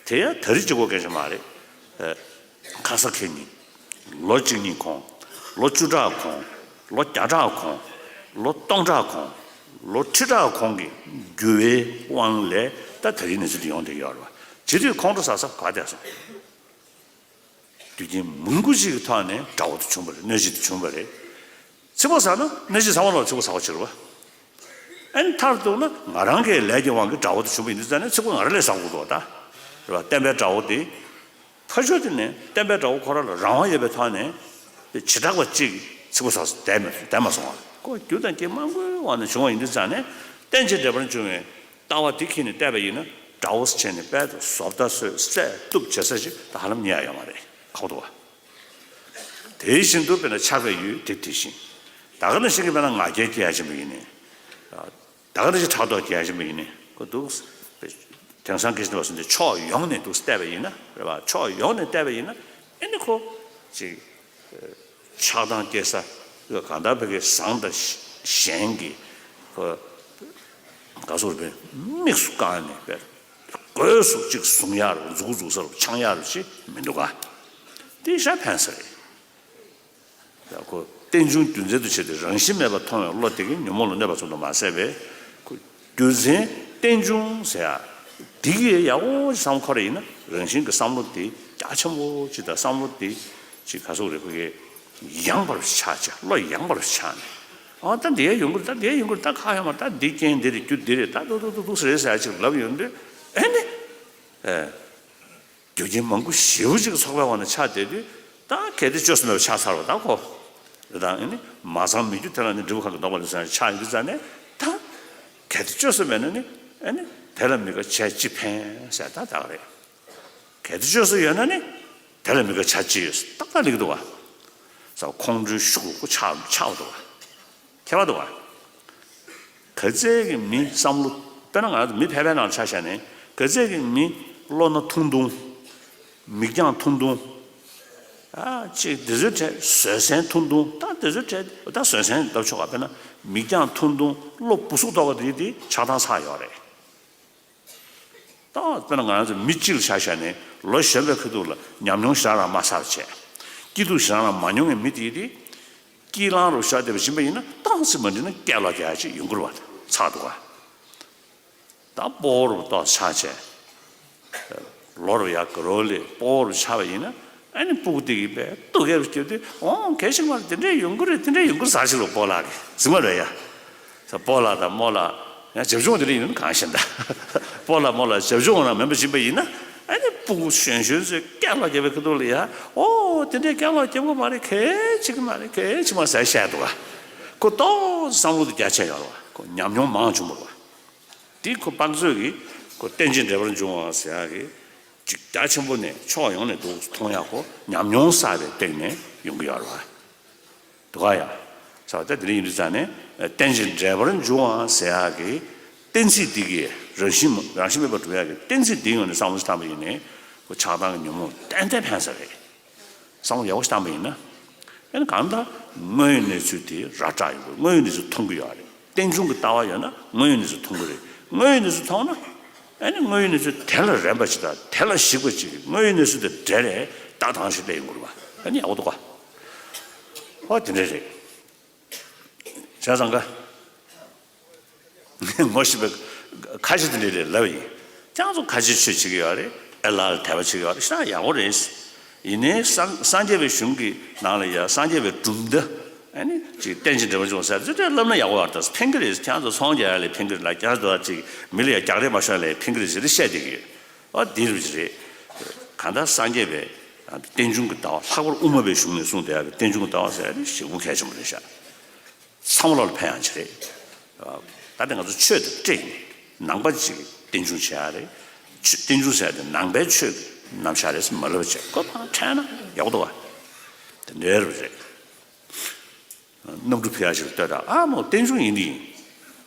དེ་ཡང་ད་རེས་གཅིག་པོ་གང་ཞིག་མ་རེད། ཨ། ཁ་ས་ཁེ་ཉིན། ལོ་གཅིག་གཉིས་གོང་། ལོ་བཅུ་ཕྲག་གོང་། ལོ་བརྒྱ་ཕྲག་གོང་། ལོ་སྟོང་ཕྲག་གོང་། ལོ་ཁྲི་ཕྲག་གོང་གི་འགྱུར་བའི་དབང་ལས་ད་ད་རེས་གནས་ཚུལ་དེ་ཡོང་བསྡད་ཡོད་རེད་པ། བྱེད་དུས་ཁོང་ཁྲོ་ཟ་ས་ག་བསྡད་སོང་། རྒྱུ་རྐྱེན་མང་པོ་ཞིག་གི་ཐོག་ནས་དགྲ་བོ་དེ་བྱུང་བ་རེད། གནོད་བྱེད་དེ་བྱུང་བ་རེད། ཚིག་པ་ཟ་ན་གནོད་བྱེད་ཚང་མ་ལ་ཚིག་པ་ཟ་བ་བྱེད་རེད་པ། ཨ་ནི་མཐར་གཏུགས་ན་ང་རང་གི་ལས་ཀྱི་དབང་གིས་དགྲ་བོ་དེ་བྱུང་བ་ཡིན་དུས་ཙང་ནས་ཚིག་པ་ང་རང་ལ་ཟ་དགོས་འདུག་ད། རེད་པ། བསྟན་པའི་དགྲ་བོ་དེ། ཕར་ཕྱོགས་དེ་ནས་བསྟན་པའི་དགྲ་བོ་ཁོ་རང་ལ་རང་དབང་ཡོད་པའི་ཐོག་ནས་བྱེ་བྲག་པ་གཅིག་ ཚིག་པ་ཟ་བསྡད་མ་བསྡད་མ་སོང་བ། ཁོ་རྒྱུ་དང་རྐྱེན་མང་པོའི་འོག་ནས་བྱུང་བ་ཡིན་དུས་ཙང་ནས། རྟེན་ཅིང་འབྲེལ་པར་འབྱུང་བའི་ལྟ་བ་འདི་ཁྱེར་ནས་བལྟས་པ་ཡིན་ན། དགྲ་བོ་བྱས་ནས་དཔལ་དུ་བཟོ་ལྟ་བཟོས་བསད་གཏུབ་བྱེད་ས་ཞིག་ད་ཧ་ལམ་རྙེད་ཡ་ཡོད་མ་རེད། ཁག་པོ་འདུག་བ། དེ་བཞིན་དུ་དཔེར་ན་ཆགས་པའི་ཡུལ་དེ་དེ་བཞིན། ད་ག་ནང་བཞིན་གྱི་དཔེར་ན་ང་རྒྱལ་སྐྱེ་ཡ་ཕྱིན་པ་ཡིན་ནའི། ད་ག་ནང་བཞིན་ཕྲག་དོག་སྐྱེ་ཡ་ཕྱིན་པ་ཡིན་ནའི་ཁོ་འདུག་དེང་སང་སྐད་ཆ་འདི་བ་སོང་དེ་ཕྱོགས་ཡོངས་ནས་འདུག་བལྟས་པ་ཡིན་ན་རེད་བ། ཕྱོགས་ཡོངས་ནས་བལྟས་པ་ཡིན་ན་ཨེ་ནི་ཁོ་ཅིག་ཆགས་སྡང་སྐྱེ་ས་གང་ལྟར་བོད་ཀྱི་བཟང་དང་ཞན་གྱི་ག་སོགས་རེད་པས། དམིགས་སུ་བཀར་ནས་པས་སྒོས་སུ་གཅིག་བཟུང་ཡག་རུ་འཛུགས་འཛུགས་ས་རུ་འཆང་ཡག་རུ་ཅིག་མི་འདུག་ག་དེ་ཤ་ཕན་ས་རེད། ཡ་ཁོ་རྟེན་འབྱུང་རྒྱུ་མཚན་དུ་བྱས་ཏེ་རང་བཞིན་མེད་པར་མཐོང་བའི་བློ་དེ་གིས་ཉོན་མོངས་ལ་གནོད་པ་ཚུལ་དུ་མ་ཟད་པས། ཁོ་རྒྱུ་མཚན་རྟེན་འབྱུང་ཟེར་ཡ་འདི་གི་ཡག་པོ་ཅིག་བསམ་ཁོ་ར་ཡིན་ན་རང་བཞིན་གྱི་བསམ་བློ་དེ་རྒྱ་ཆེན་པོ་ཅིག་དང་བསམ་བློ་དེ་ཅིག་ག་སོགས་རེད། ཁོ་གི་ཡངས་པར་ཆགས་བྱས། བློ་ཡངས་པར་ཆགས་ནས། ཨ་ད་འདི་ཡང་ཡོང་གི་རེད། ད་འདི་ཡང་ཡོང་གི་རེད། ད་ཁ་ཡོང་བ། ད་འདི་རྐྱེན་འདི་རེད། རྒྱུ་འདི་རེད། ད་ཏོག་ཏོག་ཏོག་ཏོག་ཟེར་ཟེར་ཡ་ཅིག་ལབ་ཡོང་དུས་ཨེ་ནི། ཨེ། རྒྱུ་རྐྱེན་མང་པོ་ཞེ་པོ་ཅིག་གི་ཚོགས་པའི་འོག་ནས་ཆགས་བསྡད་དུས་ད་གལ་ཏེ་བཅོས་སུ་མེད་པ་ཆགས་ཚར་བ་ད་ཁོ། རེད་དང་ཨེ་ནི་མ་ཚང་མི་རྒྱུ་དེ་ལ་ནི་འབྲས་བུ་གང་གིས་ལྡོག་པ་ལས་ཟེར་ཆགས་ཡོང་དུས་ཙང་ནས་ད། གལ་ཏེ་བཅོས་སུ་མེད་ན་ནི་ཨེ་ནི་དེ་ལ་མི་དགའ་བྱས་ཅི་ཕན་ཟེར་ད་ད་ག་རེད། གལ་ཏེ་བཅོས་སུ་ཡོད་ན་ནི་དེ་ལ་མི་དགའ་བྱས་ཅི་ཡོད་ཏག་ཏག་སླེབས་ཀྱི་འདུག་བ། ས་ཁོང་ཁྲོའི་ཤུགས་ཀྱིས་ཁོ་ཆགས་ཆགས་པ་འདུག་བ། ཁྱད་པར་འདུག་བ། ག་ཚད་ཀྱི་མི་བསམ་བློ། དཔེར་ན་ང་ཚོ་མི་ཕལ་པའི་ནང་ཆ་བཞག་ནས་ག་ཚད་ཀྱི་མི་བློ་སྣ་ཐུང་ཐུང་། མིག་རྒྱང་ཐུང་ཐུང་། ཨ་ཅིག་དེ་ཚོའི་གྲས་བཟོད་བསྲན་ཐུང་ཐུང་། ད་དེ་ཚོའི་གྲས་ད་བཟོད་བསྲན་ལབ་ཆོག་ག་དཔེར་ན་མིག་རྒྱང་ཐུང་ཐུང་བློ་སྦུ་སུག་ཏོག་ག་དེ་དེ་ཆགས་སྡང་ཚ་ཡོད་རེད། ད་དཔེར་ན་ང་རང་ཚོ་མི་གཅིག་ལ་ཆ་བཞག་ནས་ལོ་གཞོན་པའི་ཁ་ཐུག་ལ་ཉམས་མྱོང་ཞེ་དྲག་རང་མ་བསགས་བྱས། སྐྱིད་སྡུག་ཞེ་དྲག་རང་མ་མྱོང་བའི་མི་དེ་དེ། སྐྱིད་ལང་རུ་ཤར་བསྡད་པ་ཡིན་པ་ཡིན་ན་ཏོག་ཙམ་མ་འགྲིག་ན་སྐད་ལོག་རྒྱག་ཡ་ཅིག་ཡོང་གི་རེད་བ། ཚར་འདུག་ག་ད་སྤོ་བོ་རུ་ཏོག་ཆགས་བྱས། ལོ་རུ་ཡར་དགའ་རོགས་ལས་སྤོ་བོ་རུ་ཆགས་པ་ཡིན་ན་ཨ་ནི་སྤུ་གུ་དེ་གིས་པས་སྡུག་སྐད་རུ་སྐྱོར་དུས་ཨོ་གལ་ཆེན་པོ་རེད། དེ་འདྲས་ཡོང་གི་རེད། དེ་འདྲས་ཡོང་གི་རེད་ཟེར་ཞིག་ལ་སྤོ་ལགས་ཀྱིས་ཟིན་པ་རེད་ཡ། ས་སྤོ་ལགས་དང་རྨོ་ལགས་ཡང་བྱབ་ཆུང་དེ་འདྲས་ཡིན་ན་གང་ཤེས་ད། སྤོ་ལགས་རྨོ་ལགས་བྱབ་ཆུང་རང་མིན་པ་ཡིན་པ་ཡིན་ན་ཨ་ནི་སྤུ་གུ་གཞོན་གཞོན་ཚོས་སྐད་ལོག་རྒྱབ་པའི་ཁ་ཐུག་ལ་ཡ་ཨོ་དེ་འདྲས་སྐད་ལོག་རྒྱབ་གི་མ་རེད། གལ་ཆེ་གི་མ་རེད། གལ་ཆེ་མ་ཟེར་བཤད་འདུག་ག་ཁོ་ཏོག་ཙམ་བསམ་བློ་དེ་རྒྱ་ཆེ་ཡོད་རེད་བ། ཁོ་ཉམས་མྱོང་མང་བྱུང་བ་རེད་བ། དེ་ཁོ་དཔག་ཚོད་ཀྱིས་ཁོ་རྟེན་ཅིང་འབྲེལ་པར་འབྱུང་བ་ཟེར་ཡག་གི་ཅིག་རྒྱ་ཆེན་པོ་ནས་ཕྱོགས་ཡོངས་ནས་འདུག་མཐོང་ཡག་ཁོ་ཉམས་མྱོང་བསགས་པའི་སྟེང་ནས་ཡོང་གི་ཡོད་རེད་བ། འདུག་ག་ཡ། ས་བ་ད་དེ་འདྲ་ཡིན་དུས་ཙང་ནས་རྟེན་ཅིང་འབྲེལ་པར་འབྱུང་བ་ཟེར་ཡག་གི་གཏན་ཚིགས་འདི་གི་རང་བཞིན་རང་བཞིན་མེད་པར་སྒྲུབ་ཡག་གི་གཏན་ཚིགས་འདིའི་ངོས་ནས་བསམ་བློ་ཞིག་བཏང་པ་ཡིན་ནའི་ཁོ་ཆགས་སྡང་གི་ཉོན་མོངས་ཏན་ཏན་ཕན་ས་རེད། བསམ་བློ་ཡག་པོ་ཞིག་བཏང་པ་ཡིན་ན། ཨ་ནི་གང་ལྟར་དངོས་ཡོད་གནས་ཚུལ་དེ་ར་སྤྲོད་ཡོང་དགོས། དངོས་ཡོད་གནས་ཚུལ་མཐོང་གི་ཡོད་རེད། རྟེན་འབྱུང་གི་ལྟ་བ་ཡོད་ན་དངོས་ཡོད་གནས་ཚུལ་མཐོང་གི་རེད། དངོས་ཡོད་གནས་ཚུལ་མཐོང་ན། ཨ་ནི་དངོས་ཡོད་གནས་ཚུལ་དེ་ལ་རན་པ་ཅིག་དང་དེ་ལ་གཞིགས་པ་ཅིག་དངོས་ཡོད་གནས་ཚུལ་དང་འབྲེལ་བའི་ལྟ་སྟངས་ཤིག་སླེབས་ཡོང་གི་རེད་བ། ཨ་ནི་ཡག་པོ་འདུག་ག་ཨོ་དེ་འདྲ་རེད། བྱས་ཙང་ག་ཁ་ཤས་དེ་འདྲ་རེད་ལབ་ཡིན། ཁྱེད་ཚོ་ཁ་ཆེ་ཆོས་བྱེད་ཀྱི་ཡོད་རེད། ཨེ་ལ་ལ་དད་པ་བྱེད་ཀྱི་ཡོད་རེད། ཤ་ཡག་པོ་རེད། ཡིན་ནའི་སངས་སངས་རྒྱས་པའི་གཞུང་གི་ནང་ལ་ཡ་སངས་རྒྱས་པའི་གྲུབ་མཐའ་ཨ་ནི་ཅིག་རྟེན་ཅིང་འབྲེལ་པར་འབྱུང་ཟེར་ཚུལ་དེ་ལབ་ན་ཡག་པོ་ཡོད་རེད། ཕན་གི་རེད། ཁྱེད་ཚོ་ཚོང་རྒྱག་ཡ་ལས་ཕན་གི་རེད་ལ། ཁྱེད་ཚོ་ཅིག་མི་ལ་ཡ་རྒྱག་རེས་མ་ཤོར་ལས་ཕན་གི་རེད་ཟེར་ཏེ་བཤད་བསྡད་ཀྱི་ཡོད། ཨ་འདི་རུ་ཅི་རེད། གང་ལྟར་སངས་རྒྱས་པའི་རྟེན་འབྱུང་གི་ལྟ་བ་ལྷག་པར་དབུ་མ་པའི་གཞུང་ནས་གསུངས་བསྡད་ཡ་གི་རྟེན་འབྱུང་གི་ལྟ་བ་ཟེར་ཡ་དེ་ཞེ་པོ་གལ་ཆེན་པོ་རེད་ཤག་ཚང་མ་ལ་ཕན་ཡག་ཅིག་རེད། ད་ལྟ་ང་ཚོ་ཆོས་དང་འབྲེལ་ནས་ནང་པ་ཅིག་རྟེན་འབྱུང་བྱེད་ཡག་རེད། ཆོས་རྟེན་འབྱུང་ཟེར་ཡག་དེ་ནང་པའི་ཆོས་ཀྱི་རྣམ་གཞག་རེད་ཟེར་མ་ལབ་བྱས་ཁོ་ཕར་ཕྲན་ན་ཡག་པོ་འདུག་ག་དེ་འདྲའི་རུ་རེད། གནམ་གྲུ་ཕུད་ཡག་ཅིག་ལ་ལྟོས་དང་ཨ་མོ་རྟེན་འབྱུང་ཡིན་འདི་ཡིན།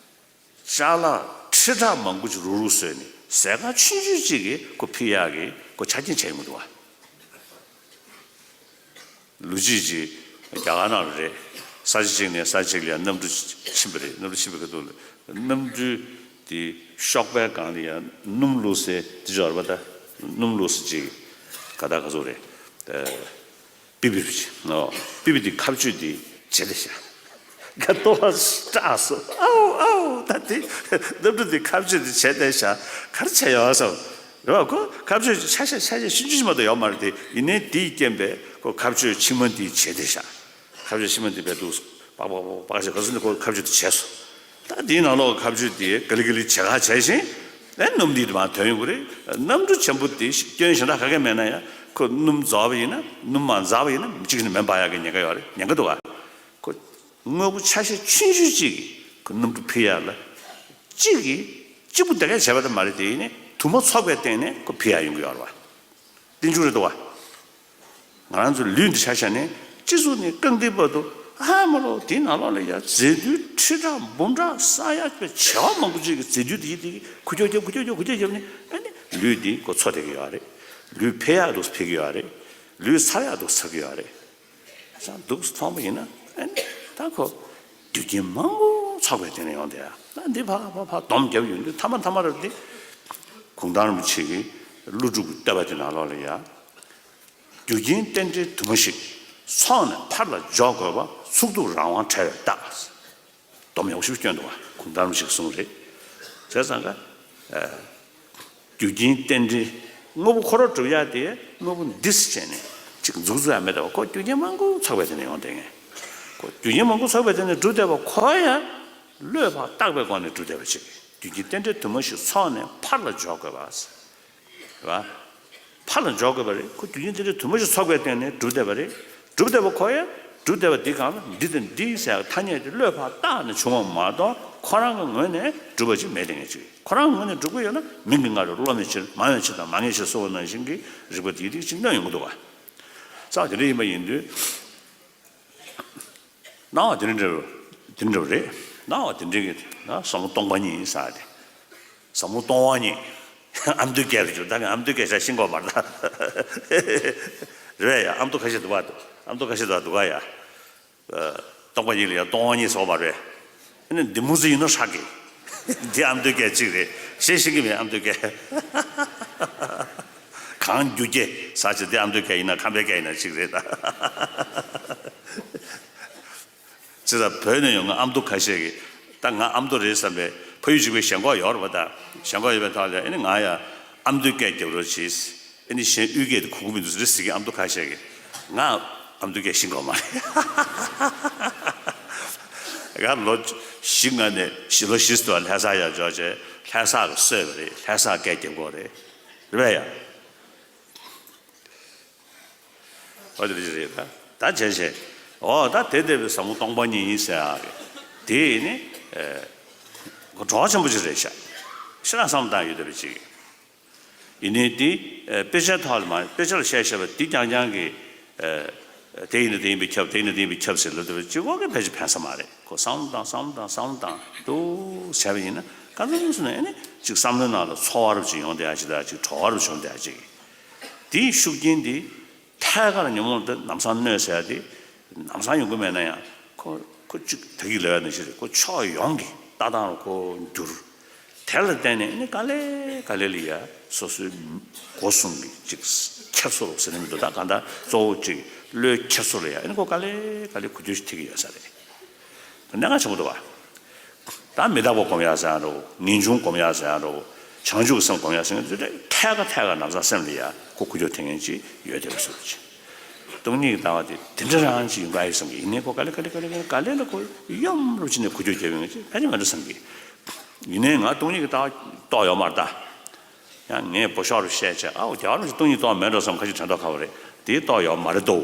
ཅ་ལག་ཁྲི་ཕྲག་མང་པོ་ཅིག་རུག་རུག་བཟོས་ནས་ཟས་ཁང་ཆུང་ཆུང་ཅིག་གིས་ཁོ་ཕུད་ཡག་གི་ཁོ་ཆ་རྐྱེན་བྱས་ཡོང་གི་འདུག་ག་ལོ་རྒྱུས་ཅིག་རྒྱ་གར་ནང་ལ་རེད། ས་ཆ་གཅིག་ནས་ས་ཆ་གཅིག་ལ་ཡང་གནམ་གྲུ་ཕྱིན་པ་རེད། གནམ་གྲུ་ཕྱིན་པའི་ཁ་ཐུག་ལ་གནམ་གྲུ་དེ་གཤོག་པའི་སྒང་ལ་ཡང་སྣུམ་བླུགས་སའི་དེ་ཅོག་རེད་པ། ད་སྣུམ་བླུགས་ས་ཅིག་ག་ད་ག་ཚོད་རེད། པི་པི་རུ་ཅིག་ནོ། པི་པི་དེ་ཁ་གཅོད་དེ་བྱས་ཏེ་ཤག་ག་ཏོ་བ་སྐྲག་སོང་། ཨའོ་ཨའོ་ད་དེ་གནམ་གྲུ་དེ་ཁ་གཅོད་དེ་བྱས་ཏེ་ཤག་ག་རེ་བྱས་ཡོང་བསམ། རེད་བ། ཁོ་ཁ་གཅོད་ཆ་ཤས་ཆ་ཤས་ཆུང་ཆུང་ཞིག་མ་གཏོགས་ཡོད་མ་རེད་དེ། ཡིན་ནའི་དེའི་རྐྱེན་པས་ཁོ་ཁ་གཅོད་ཕྱི་མ་འདི་བྱས་ཏེ་ཤག་ཁ་གཅོད་ཕྱི་མ་འདི་བས་འདུག་པག་པག་པག་པག་ཞེས་ག་ཚོད་ནས་ཁོ་ཁ་གཅོད་དེ་བྱས་སོང་། ད་དེའི་ནང་ལོགས་ཁ་གཅོད་དེ་ག་ལི་ག་ལི་བྱེད་ག་བྱས་ཤིང་། ཨེ་སྣུམ་འདི་དེ་མར་ཐོན་ཡོང་གི་རེད། གནམ་གྲུ་ཆེན་པོ་དེ་སྐྱོན་གཞན་དག་ག་གེ་མེད་ན་ཡང་ཁོ་སྣུམ་རྫོགས་པ་ཡིན་ན་སྣུམ་མ་རྫོགས་པ་ཡིན་ན་གཅིག་ནས་མེ་འབར་ཡག་གི་ཉེན་ཁ་ཡོད་རེད། ཉེན་ཁ་འདུག་ག་ཁོ་དངོས་པོ་ཆ་ཤས་ཆུང་ཆུང་གཅིག་གིས་ཁོ་གནམ་གྲུ་འཕུར་ཡག་ལ། གཅིག་གིས་གཅིག་པུ་དེ་གས་བྱས་པ་དེ་མ་རེད། དེ་ཡིན་ནའི་དུ་མ་ཚོགས་པའི་སྟེང་ནས་ཁོ་འཕུར་ཡག་ཡོང་གི་ཡོད་རེད་བ། རྟིང་འཇུག་རེད་འདུག་བ། ང་རང་ཚོའི་ལུས་འདི་ཆ་བཞག་ནས་སྤྱི་གཙུག་ནས་རྐང་མཐིལ་བར་དུ་ཨ་མ་ལོ། དེའི་ནང་ལོགས་ལ་ཡ་རྫས་རྡུལ་ཁྲི་ཕྲག་འབུམ་ཕྲག་ས་ཡ་བྱེ་བ་མང་པོ་ཅིག་གི་རྫས་རྡུལ་དེ་ཡི་དེ་གི་ཁུ་ཁྱོག་ཁྱོག་ཁུ་ཁྱོག་ཁྱོག་ཁུ་ཁྱོག་ཁྱོག་ནས། ཨ་ནི་ལུས་འདི་ཁོ་འཚོ་བསྡད་ཀྱི་ཡོད་རེད། ལུས་འཕེལ་ཡག་འདུག་སེ་འཕེལ་གྱི་ཡོད་རེད། ལུས་ཚར་ཡག་འདུག་སེ་ཚར་གྱི་ཡོད་རེད། ས་འདུག་སེ་མཐོང་བ་ཡིན་ན། ཨ་ནི་ད་ཁོ་རྒྱུ་རྐྱེན་མང་པོ་ཚོགས་པའི་སྟེང་ནས་ཡོང་བསྡད་ཡ། ད་འདི་ཕར་ཕར་ཕར་སྡོམ་རྒྱབ་ཡོང་དུས་མཐའ་མ་མཐའ་མ་ར་འདི་གུང་ཐང་རིན་པོ་ཆེ་གི་ཀླུ་སྒྲུབ་ཀྱི་བསྟོད་པ་དེ་ནང་ལོགས་ལ་ཡ། རྒྱུ་རྐྱེན་རྟེན་འབྲེལ་དུ་མ་ཞིག་ཚོགས་ནས་ཕར་ལ་འཇོག་དགོས་པ། ཚུགས་ཐུབ་རང་དབང་བྲལ་བའི་རྟགས། སྡོམ་ཡག་ཤོས་སྐྱོན་འདུག་བ། གུང་ཐང་རིན་པོ་ཆེས་གསུངས་རེད། བྱས་ཙང་ཀ་རྒྱུ་རྐྱེན་རྟེན་འབྲེལ། དངོས་པོ་ཁོ་རང་གྲུབ་ཡག་དེ་དངོས་པོ་འདི་སེ་བྱས་ནས་ཅིག་འཛུགས་འཛུགས་ཡག་མེད་པ། ཁོ་རྒྱུ་རྐྱེན་མང་པོ་ཚོགས་པའི་སྟེང་ནས་ཡོང་བསྡད་མཁན། ཁོ་རྒྱུ་རྐྱེན་མང་པོ་ཚོགས་པའི་སྟེང་ནས་གྲུབ་བསྡད་པ་ཁོ་ཡང་བློས་ཕར་བཏགས་པའི་སྒོ་ནས་གྲུབ་བསྡད་པ་ཅིག་རྒྱུ་རྐྱེན་རྟེན་འབྲེལ་དུ་མ་ཞིག་ཚོགས་ནས་ཕར་ལ་འཇོག་དགོས་པ། རེད་བ། ཕར་ལ་འཇོག་དགོས་པ་རེད། ཁོ་རྒྱུ་རྐྱེན་རྟེན་འབྲེལ་དུ་མ་ཞིག་ཚོགས་པའི་སྟེང་ནས་གྲུབ་བསྡད་པ་རེད། གྲུབ་བསྡད་པ་ཁོ་ཡང་གྲུབ་བསྡད་པ་འདི་སྒང་ལ་འདི་དང་འདི་ཟེར་ཡག་ཐ་སྙད་དེ་བློས་ཕར་བཏགས་ནས་བྱུང་བ་མ་གཏོགས། ཁོ་རང་གི་ངོས་ནས་གྲུབ་པ་ཅིག་མེད་བསྡད་མཁན་ཅིག་རེད། ཁོ་རང་གི་ངོས་ནས་གྲུབ་ཀྱི་ཡོད་ན། མིང་གི་སྔ་རོལ་སློབ་མའི་ཕྱིར། མང་བའི་ཕྱིར་དང་མ་ངེས་ཕྱིར་སོགས་པ་ནང་བཞིན་གྱི་རིགས་པ་དེ་དེ་ཅིག་སྣོན་ཡོང་གི་འདུག་བ། ས་དེ་འདྲ་ཡིན་པ་ཡིན་དུས། སྣང་བ་དེ་འདྲ་འདྲ་བོ། དེ་འདྲ་བོ་རེད། སྣང་བ་དེ་འདྲ་གི་ན་ཟབ་མོ་སྟོང་པ་ཉིད་ཟེར་ཏེ། ཟབ་མོ་སྟོང་པ་ཉིད། ཨ་མདོའི་སྐད་རེད་ཅུ། ད་ངས་ཨ་མདོའི་སྐད་ཆ་ཤེས་ཀྱི་ཡོད་མ་རེད་ད། རེད་ཡ། ཨ་མདོ་ཁ་ཤས་འདུག་བ། ཨ་མདོ་ཁ་ཤས་འདུག་འདུག་ག་ཡ། སྟོང་པ་ཉིད་ལ་ཡ་སྟོང་པ་ཉིད་ཟེར་བ་རེད། ཨ་ནི་འདི་མོ་ཟིག་ཡིན་ན་ཧྲག་གི། འདི་ཨ་མདོའི་སྐད་ཅིག་རེད། ཤེས་ཤེས་ཀྱི་མེད། ཨ་མདོའི་སྐད། གངས་རྒྱུ་སྐྱེས་ཟེར་ཅིག་འདི་ཨ་མདོའི་སྐད་ཡིན་ན་ཁམས་པའི་སྐད་ཡིན་ན་གཅིག་རེད་ད། ཅི་ལྟར་བོད་ནས་ཡོང་མཁན་ཨ་མདོ་ཁ་ཤས་ཀྱིས། ད་ང་ཨ་མདོ་རེད་བསམ་པའི་ཕ་ཡུལ་གཅིག་པའི་ཞེན་ཁོག་ཡོད་རེད་པ། ད་ཞེན་ཁོག་ཡོད་པའི་ཐོག་ལ་ཨ་ནི་ང་ཡ་ཨ་མདོའི་སྐད་རྒྱབ་རོགས་གྱིས། ཨ་ནི་གཞན་དབུས་སྐད་དེ་གོ་གི་མི་འདུག་རེད་ཟེར་མཁན་ཨ་མདོ་ཁ་ཤས་ཀྱིས། ང་ཨ་མདོའི་སྐད་ཤེས་ཀྱི་ཡོད་མ་རེད། ང་ལོ་བཞི་ལྔ་ནས་བཞི། ལོ་བཞི་ཙམ་ལྷ་ས་ཡར་འབྱོར་བྱས་ལྷ་ས་ལ་གསོས་པ་རེད། ལྷ་ས་སྐད་རྒྱབ་ཀྱི་ཡོད་རེད། རེད་པས་ཡ། འོ་དེ་འདྲ་ཅིག་རེད་ད། ད་བྱས་བྱས། འོ་ད་དེ་ལྟ་བུའི་ཟབ་མོ་སྟོང་པ་ཉིད་ཡིན་ཟེར་ཡག་གི་དེ་ནི་གྲོགས་ཆེན་པོ་ཅིག་རེད་ཤག་ཤིན་ཏུ་བསམ་བློ་བཏང་ཡོད་བསྡད་པ་ཅིག་ཡིན་ནའི་དེ་དཔེ་ཆའི་ཐོག་ལ་མ། དཔེ་ཆ་ལ་བཤད་བཤད་པ་འདི་རྐྱང་རྐྱང་གི་དེ་ཡིན་ན་དེ་ཡིན་པས་ཁྱབ། དེ་ཡིན་ན་དེ་ཡིན་པས་ཁྱབ་ཟེར་ལབ་བསྡད་པ་ཅིག་འོ་གི་ཕལ་ཆེར་ཕན་ས་མ་རེད། ཁོ་བསམ་བློ་བཏང་། བསམ་བློ་བཏང་། བསམ་བློ་བཏང་འདུག་བྱས་པ་ཡིན་ན། ག་ཚོད་སོང་ན་ཨ་ནི་ཅིག་བསམ་བློའི་ནང་ལ་ཚོར་བ་རབ་ཅིག་ཡོང་བསྡད་ཡག་ཅིག་དང་། ཅིག་གྲོགས་པོ་རབ་བྱུང་བསྡད་ཡག་ཅིག་དེའི་ཤུགས་རྐྱེན་དེ་ཐད་ཀར་ཉོན་མོངས་དེ་ལམ་སང་གནོད་ཟེར་ཡག་དེ་ལམ་སང་ཡོང་གི་མེད་ན་ཡང་། ཁོ་ཁོ་ཅིག་ད་གིན་ལབ་ཡག་ནང་བཞིན་རེད། ཁོ་ཕྱོགས་ཡོངས་ཀྱི་ལྟ་སྟངས་ལ་ཁོ་འགྱུར། དེ་ལ་བརྟེན་ནས་ཨ་ནི་ག་ལེ་ག་ལེ་ལ་ཡ་སོ་སོའི་སྒོ་གསུམ་གྱི་ཅིག་ཁྱེར་སོ་ཟེར་ནི་མི་འདུག་ད་གང་ལྟར་གཙོ་བོ་ཅིག་བློའི་ཁྱེར་སོ་ལ་ཡ་ཨ་ནི་ཁོ་ག་ལེ་ག་ལེ་འགུལ་སྐྱོད་ཅིག་ཐེབས་ཀྱི་ཡོད་ས་རེད། གནད་འགག་ཆེན་པོ་འདུག་བ། ད་མི་རྟག་པ་སྒོམ་ཡག་ཟེར་ཡག་འདྲ་བོ། ངེས་འབྱུང་སྒོམ་ཡག་ཟེར་ཡག་འདྲ་བོ། བྱང་ཆུབ་ཀྱི་སེམས་སྒོམ་ཡག་ཟེར་མཁན་དེ་ཐད་ཀར་ཐད་ཀར་ལམ་སང་སེམས་ལ་ཡ་ཁོ་འགུལ་སྐྱོད་ཐེབས་མཁན་ཅིག་ཡོད་བསྡད་པ་བཟོ་འདྲ་ཅིག་སྟོང་ཉིད་ཀྱི་ལྟ་བ་དེ་དེ་འདྲ་རང་ཅིག་ཡིན་པ་ཨེ་བསམ་གི། ཡིན་ནའི་ཁོ་ག་ལེ་ག་ལེ་ག་ལེ་ག་ལེ་ལ་ཁོ་གཡོ་འགུལ་ཅིག་ནས་འགུལ་སྐྱོད་བྱས་པའི་ངེས་ཅིག་ཕལ་ཆེར་མེད་འགྲོ་བསམ་གི། ཡིན་ནའི་ང་སྟོང་ཉིད་ཀྱི་ལྟ་བ་རྟོགས་ཡོད་མ་རེད་ད། ཡང་ངས་བོད་ཤོག་རུ་བཤད་བྱས། ཨའོ་རྒྱལ་བ་རིན་པོ་ཆེ་སྟོང་ཉིད་རྟོགས་མེད་འགྲོ་བསམ། ཁ་ཅིག་དྲན་རྟོགས་ཁ་པོ་རེད། དེ་རྟོགས་ཡོད་མ་རེད་དོ།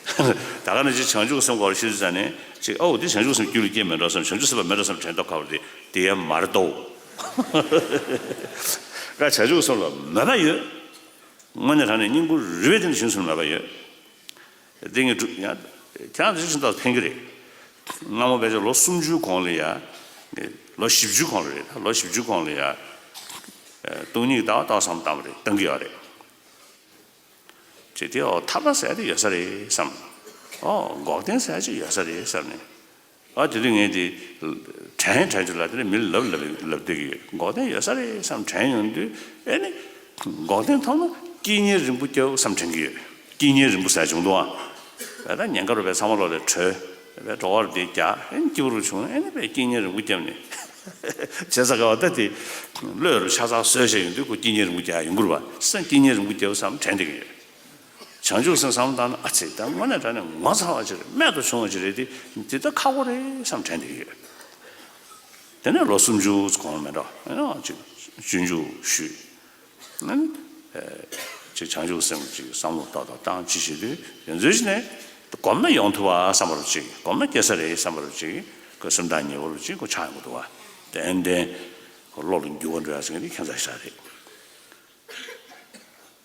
ད་ག་ནང་བཞིན་བྱང་ཆུབ་སེམས་སྐོར་ཞུ་དུས་ཙ་ནས་ཅིག་ཨའོ་དེ་བྱང་ཆུབ་སེམས་རྒྱུད་ལ་སྐྱེས་མེད་འགྲོ་བསམ། བྱང་ཆུབ་སེམས་དཔའ་མེད་འགྲོ་བསམ་དྲན་རྟོགས་ཁ་པོ་རེད། དེ་ཡང་མ་རེད་དོ། ང་བྱང་ཆུབ་སེམས་ལ་མོས་པ་ཡོད། དངོས་གནས་དྲང་གནས་སྙིང་ཁུང་རུས་པའི་གཏིང་ནས་བྱང་ཆུབ་སེམས་ལ་མོས་པ་ཡོད། དེ་ངས་སྒྲུབ་ཡང་ཁྱེད་རང་ཚོ་ཤིན་ཏུ་ཕན་གྱི་རེད། སྔ་མོ་ཕལ་ཆེར་ལོ་སུམ་ཅུའི་གོང་ལ་ཡ། ལོ་བཞི་བཅུའི་གོང་ལ་རེད། ད་ལོ་བཞི་བཅུའི་གོང་ལ་ཡ། སྟོང་ཉིད་ཀྱི་ལྟ་བ་ཏོག་ཙམ་བཏང་བ་རེད། བཏང་གི་ཡོད་རེད། ཅེས་དེ་ཨོ་ཐར་པ་ཟེར་ཡ་དེ་ཡོད་ས་རེད་བསམ། ཨོ་འགོག་བདེན་ཟེར་ཡ་ཅིག་ཡོད་ས་རེད་བསམ་ནས། ཨ་དེ་དུས་ངས་དེ་དྲན་དྲན་བྱུང་ལ། དེ་ནས་མི་ལ་ལབ་ལབ་ལབ་བསྡད་ཀྱི་ཡོད། འགོག་བདེན་ཡོད་ས་རེད་བསམ་དྲན་ཡོང་དུས། ཨེ་ནི་འགོག་བདེན་མཐོང་ན་དཀྱིལ་གཉེར་རིང་པོ་རྒྱབ་བསམ་དྲན་གྱི་ཡོད། དཀྱིལ་གཉེར་རིང་པོ་ཟེར་བྱུང་འདུག་ཨ། ད་ཉེན་ཁ་རུ་བས་ཚང་མ་ལོག་ལས་གྲོལ། བས་གྲོགས་པོ་རུ་དེ་རྒྱག་ཨེ་ནི་སྐྱིད་པོ་རུ་བྱུང་། ཨེ་ནི་བས་དཀྱིལ་གཉེར་རིང་པོ་རྒྱབ་ནས། བྱས་ཙང་ག་བ་ད་དེ་བློས་རུ་ཆ་ཚང་གསོས་བྱས་ཡོང་དུས་ཁོ་དཀྱིལ་གཉེར་རིང་པོ་རྒྱག་ཡོང་གི་རེད་བ། སེམས་དཀྱིལ་གཉེར་རིང་པོ་རྒྱབ་བསམ་དྲན་བསྡད་ཀྱི་ཡོད། བྱང་ཆུབ་སེམས་བསམ་བློ་བཏང་ན། ཨ་ཙི་ད་དངོས་གནས་དྲང་གནས་ངོ་མཚར་བ་ཅིག་རེད། རྨད་དུ་བྱུང་བ་ཅིག་རེད། དེ་འདི་ལྟ་ཁག་པོ་རེད་བསམ་དྲན་བསྡད་ཀྱི་ཡོད། དེ་ནས་ལོ་སུམ་ཅུ་གོང་ལ་མེད་འགྲོ། ཨེ་ནོ་ཅིག་སྤྱོད་འཇུག་ཞུས། ཨ་ནི་ཅིག་བྱང་ཆུབ་སེམས་ཅིག་བསམ་བློ་ཏག་ཏག་བཏང་ཅིག་བྱེད་དུས། དེ་ཚོའི་ནས་ སྒོམ་ན་ཡོང་ཐུབ་པ་བསམ་པ་རུ་ཅིག་སྒོམ་ན་སྐྱེ་ས་རེད་བསམ་པ་རུ་ཅིག་ཁོ་སེམས་ཐག་ཉེ་བོ་རུ་ཅིག་ཁོ་ཆགས་ཡོང་གི་འདུག་བ། ཏན་ཏན་ཁོ་བློ་ལ་འགྱུར་བ་འགྲོ་ཡ་ཟེར་མཁན་དེ་ཁྱད་མཚར་ཞིག་རེད།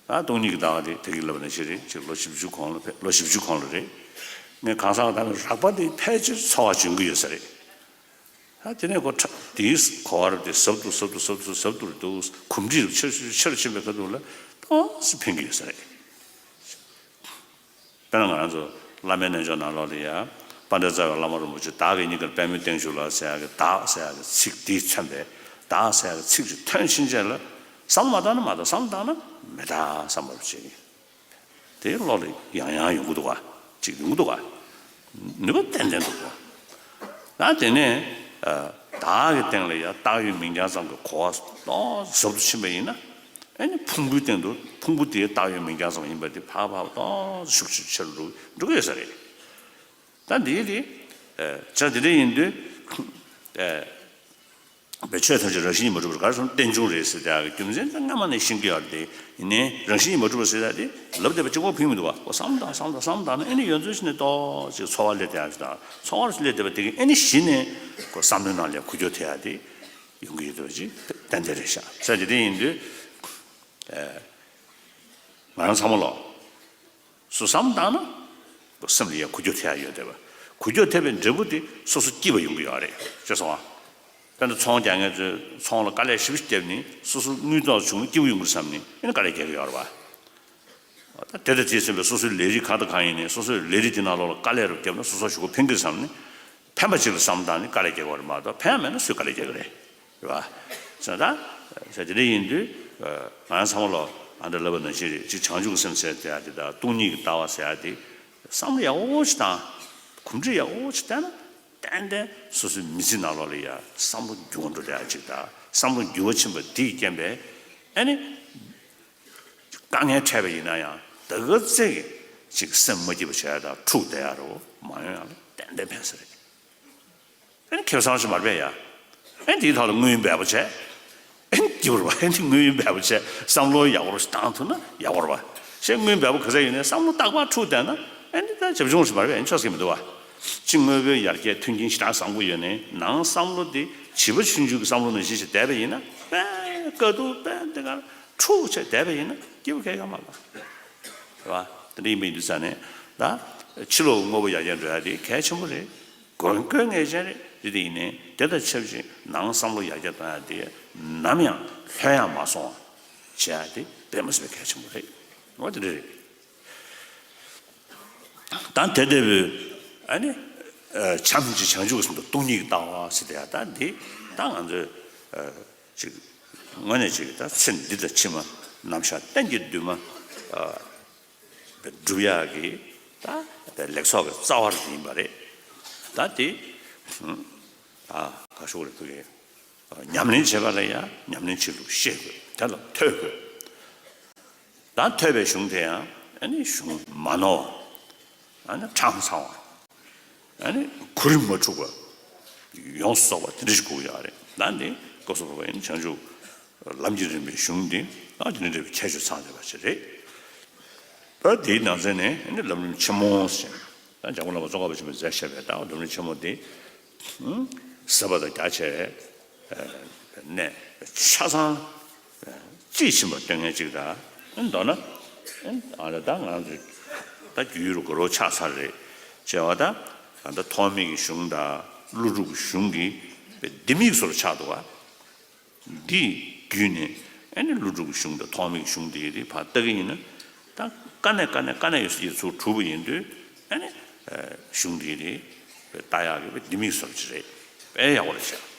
ད་སྟོང་ཉིད་ཀྱི་ལྟ་བ་དེ་དེ་གི་ལབ་ན་ཅི་རེད། ཅིག་ལོ་བཞི་བཅུ་གོང་ལ་ཕེབས། ལོ་བཞི་བཅུ་གོང་ལ་རེད། ངས་གང་ཟག་ད་ནི་རགས་པ་དེ་ཕལ་ཆེར་ཚོར་བ་འབྱུང་གི་ཡོད་ས་རེད། ད་དེ་ནས་ཁོ་ཁྲ་དེའི་གོ་བ་རུ་དེ་ཟབ་ཏུ་ཟབ་ཏུ་ཟབ་ཏུ་ཟབ་ཏུ་རུ་འདུག་གོམས་འདྲིས་རུ་ཆེར་ཆེར་ཆེར་ཕྱིན་པའི་ཁ་ཐུག་ལ་ཏོག་ཙམ་ཕན་གྱི་ཡོད་ས་རེད། དཔེར་ན་ང་རང་ཚོ་བླ་མའི་རྣལ་འབྱོར་ནང་ལོགས་ལ་ཡ། དཔལ་ལྡན་རྩ་བའི་བླ་མ་རིན་པོ་ཆེ་བདག་གིས་སྙིང་གར་པདྨོའི་སྟེང་བཞུགས་ལ་ཟེར་ཡག་གི་བདག་ཟེར་ཡག་གི་ཚིག་དེས་མཚོན་པའི་བདག་ཟེར་ཡག་གི་ཚིག་ཅིག་ཐོན་ཕྱིན་རྗེས་ལ། བསམ་བློ་མ་བཏང་ན་མ་བཏང་། བསམ་བློ་བཏང་ན་མི་བཏང་བསམ་པ་བྱེད་ཀྱི། དེ་བློ་ལ་ཡང་ཡང་ཡོང་གི་འདུག་ག་ཅིག་ཡོང་གི་འདུག་ག་ནུས་པ་ཏན་ཏན་འདུག་ག་ད་དེ་ནས་བདག་གི་སྟེང་ལ་ཡང་བཏགས་ཡོད་མིང་རྐྱང་ཙམ་གྱི་གོ་བ་ཏོག་ཙམ་ཟབ་ཏུ་ཕྱིན་པ་ཡིན་ན། ཨ་ནི་ཕུང་པོའི་སྟེང་དུ་ཕུང་པོ་དེའི་བཏགས་ཡོད་མིང་རྐྱང་ཙམ་ཡིན་པ་དེ་ཕར་ཕར་ཏོག་ཙམ་ཤུགས་ཆེ་ཆེ་རུ་འགྲོ་གི་ཡོད་ས་རེད། ད་འདི་དེ་བྱ་འདི་འདྲ་ཡིན་དུས། བའི་ཆོས་ཐམས་ཅད་རང་བཞིན་གྱིས་མ་གྲུབ་པར་ག་རེ་ཟེར་ན་རྟེན་འབྱུང་རེད་ཟེར་དེ་ཡག་གི་རྒྱུ་མཚན་ད་སྔ་མ་ནས་ཤེས་ཀྱི་ཡོད་རེད། དེ་ཡིན་ནའི་རང་བཞིན་གྱིས་མ་གྲུབ་པ་ཟེར་ཡག་དེ་ལབ་བསྡད་པ་གཅིག་པོ་ཕན་མི་འདུག་བ། ཁོ་བསམ་བློ་བཏང་བསམ་བློ་བཏང་བསམ་བློ་བཏང་ན་ཨ་ནི་ཡོད་ཚད་ཅིག་ནས་ཏོག་ཅིག་ཚོར་བ་སླེབས་བསྡད་ཡག་ཅིག་དང་། ཚོར་བ་སླེབས་བསྡད་པ་དེ་གིས་ཨ་ནི་གཞི་ནས་ཁོ་བསམ་བློའི་ནང་ལ་འགུལ་སྐྱོད་ཐེབས་ཡག་དེ་ཡོང་གི་ཡོད་འདུག་ཅིག་ཏན་ཏན་རེད་ཤག་ཟེར་དེ་འདྲ་ཡིན་དུས། ང་རང་ཚང་མ་ལོ། སུ་བསམ་བཏང་ན། སེམས་ལ་ཡང་འགུལ་སྐྱོད་ཐེབས་ཡག་ཡོད་བསྡད་པ། འགུལ་སྐྱོད་ཐེབས་པའི་འབྲས་བུ་དེ་སོ་སོ་སྐྱིད་པ་ཡོང་གི་ཡོད་རེད། ཤེས་སོང་ང་། དཔེར་ན་ཚོང་རྒྱག་མཁན་ཚོས་ཚོང་ལ་དཀའ་ལས་ཞེ་པོ་ཞིག་བརྒྱབ་ནས་སོ་སོ་དངུལ་ཐོག་བྱུང་ན་སྐྱིད་པོ་ཡོང་གི་རེད་བསམ་ནས་ཨ་ནི་དཀའ་ལས་རྒྱག་གི་ཡོད་རེད་བ། ད་དེ་དང་དེས་མཚོན་པའི་སོ་སོའི་ལས་རིགས་གང་དང་གང་ཡིན་ནའི་སོ་སོའི་ལས་རིགས་དེ་ནང་ལོགས་ལ་དཀའ་ལས་རུ་བརྒྱབ་ན་སོ་སོ་ཞེ་པོ་ཕན་གི་རེད་བསམ་ནས་ཕན་པ་ཅིག་ལ་བསམ་བཏང་ནས་དཀའ་ལས་རྒྱག་གི་ཡོད་རེད་མ་གཏོགས་ཕན་མེད་ན་སུས་དཀའ་ལས་རྒྱག་གི་རེད། རེད་བ། ཟེར་ད། ཟེར་དེ་འདྲ་ཡིན་དུས། ང་རང་ཚང་མ་ལོ་ཨ་འདྲ་ལབ་པ་ནང་བཞིན་རེད། ཅིག་བྱང་ཆུབ་ཀྱི་སེམས་ཟེར་དེ་ཡག་དེ་དང་སྟོང་ཉིད་ཀྱི་ལྟ་བ་ཟེར་ཡག་དེ། བསམ་བློ་ཡག་པོ་ཞིག་བཏང་། གོམས་འདྲིས་ཡག་པོ་ཞིག་བཏང་ན། ཏན་ཏན་སོ་སོའི་མི་ཚེ་ནང་ལོགས་ལ་ཡ་བསམ་བློ་འགྱུར་བ་འགྲོ་བསྡད་ཡག་ཅིག་དང་བསམ་བློ་འགྱུར་བ་ཕྱིན་པ་དེས་རྐྱེན་པས། ཨ་ནི། དཀའ་ངལ་འཕྲད་པ་ཡིན་ན་ཡང་ད་ག་ཚད་ཀྱི་ཅིག་སེམས་མ་སྐྱིད་པ་བྱས་དང་འཁྲུག་བསྡད་ཡག་རེད་མ་ཡོང་ཡག་ལ་ཏན་ཏན་ཕན་ས་རེད། ཨ་ནི་ཁེ་བཟང་ཞིག་མ་རེད་པས་ཡ། ཨ་ནི་དེའི་ཐོག་ལ་དངུལ་འབེལ་པོ་བྱས། ཨ་ནི་སྐྱིད་པོ་རེད་བ། ཨ་ནི་དངུལ་འབེལ་པོ་བྱས་བསམ་བློ་ཡག་པོ་ཞིག་བཏང་ཐུབ་ན་ཡག་པོ་རེད་བ། ཞེས་དངུལ་འབེལ་པོ་ག་ཚད་ཡོད་ནའི་བསམ་བློ་རྟག་པར་འཁྲུག་བསྡད་ན་ཨ་ནི་ད་བྱབ་ཆུང་ཞིག་མ་རེད་པས། ཨ་ནི་ཆོག་ས་མི་འདུག་བ། ཅིག་དངོས་པོའི་ཡར་རྒྱས་མཐུན་རྐྱེན་ཞེ་དྲག་བཟང་པོ་ཡོད་ནའི་ནང་བསམ་བློ་དེ་བྱིས་པ་ཆུང་ཆུང་གི་བསམ་བློ་ནང་བཞིན་ཞིག་བསྡད་པ་ཡིན་ན་དཔེ་དཀའ་སྡུག་དཔེ་འདི་གར་འཁྲུག་བྱས་བསྡད་པ་ཡིན་ན་སྐྱིད་པོ་གང་ཡང་ཡོད་མ་རེད་བ། རེད་བ། དེ་འདྲ་ཡིན་པ་ཡིན་དུས་ཙང་ནས་ད་ཕྱི་ལོགས་དངོས་པོ་ཡར་རྒྱས་འགྲོ་ཡག་དེ་གལ་ཆེན་པོ་རེད། དགོས་དགོས་ངེས་ཅན་རེད། རེད་དེ་ཡིན་ནའི་དེ་དང་ཆབས་ཅིག་ནང་བསམ་བློ་ཡར་རྒྱས་གཏོང་ཡག་དེ་ནམ་ཡང་ལྷོད་ཡག་མ་སོང་བ་བྱེད་ཡག་དེ་དཔེ་མི་སྲིད་པའི་གལ་ཆེན་པོ་རེད། འོ་དེ་འདྲ་རེད། ད་དེ་ལྟ་བུའི་ཨ་ནི་བྱམས་ཀྱི་བྱང་ཆུབ་ཀྱི་སེམས་དང་སྟོང་ཉིད་ཀྱི་ལྟ་བ་ཟེར་དེ་ཡག་ད་འདི་ད་ང་ཚོས་ཅིག་དངོས་གནས་ཅིག་ད་ཚེ་འདི་དང་ཕྱི་མ་ནམ་ཞག་གཏན་གྱི་འདུན་མ། སྒྲུབ་ཡག་གི་ད་ལེགས་ཚོགས་ཀྱི་རྩ་བ་རུ་ཡིན་པ་རེད། ད་དེ་ཨ་ག་ཤོག་རེད་ཕ་གི། ཉམས་ལེན་བྱེད་པ་ལ་ཡང་ཉམས་ལེན་བྱེད་ལུགས་ཤེས་དགོས། དེ་ལ་ཐོས་དགོས། ད་ཐོས་པའི་གཞུང་དེ་ཡང་ཨ་ནི་གཞུང་མ་ནོར་བ། ཨ་ནི་ཕྲང་ཚང་བ། ཨ་ནི་གོ་རིམ་མ་འཁྲུགས་པ། ཡོངས་སུ་རྫོགས་པ་དེ་འདྲ་ཞིག་དགོས་ཀྱི་ཡོད་རེད། ད་འདི་སྐབས་སུ་བབ་པ་ཡིན་བྱང་ཆུབ་ལམ་གྱི་རིམ་པའི་གཞུང་འདི་ཨ་དེ་འདྲ་འདྲ་བའི་ཁྱད་ཆོས་ཚང་བསྡད་པ་ཞིག་རེད། ད་དེའི་ནང་ཚན་ནས་ཨ་ནི་ལམ་རིམ་ཆེན་མོ་ཟེར། ད་འཇམ་མགོན་བླ་མ་ཙོང་ཁ་པ་ཆེན་པོས་མཛད་བཞག་པའི་ད་ལམ་རིམ་ཆེན་མོ་འདི་ཟབ་པ་དང་རྒྱ་ཆེ་བའི་གནད་ཆ་ཚང་དཔྱིས་ཕྱིན་པ་སྟོན་མཁན་ཅིག་དང་། མདོར་ན་ཨ་ད་ང་ཚོས་ད་རྒྱུས་ཡོད་རུ་གོ་རོ་ཆགས་ཚར་རེད། བྱས་པ་ད་ད་ཐོགས་མེད་ཀྱི་གཞུང་དང་ཀླུ་སྒྲུབ་ཀྱི་གཞུང་གི་ལྡེ་མིག་བཟོ་འདྲ་ཆགས་འདུག་བ། འདི་བརྒྱུད་ནས་ཨ་ནི་ཀླུ་སྒྲུབ་ཀྱི་གཞུང་དང་ཐོགས་མེད་ཀྱི་གཞུང་དེ་རེད་ཕར་ལྟ་གི་ཡིན་ན། ད་དཀའ་གནད་དཀའ་གནད་དཀའ་གནད་ཡོད་ས་ཅིག་ཚུར་གྲུབ་པ་ཡིན་དུས་ཨ་ནི་གཞུང་དེ་རེད་ལྟ་ཡག་གི་ལྡེ་མིག་བཟོ་འདྲ་ཅིག་རེད། དཔེ་ཡག་པོ་རེད་ཤག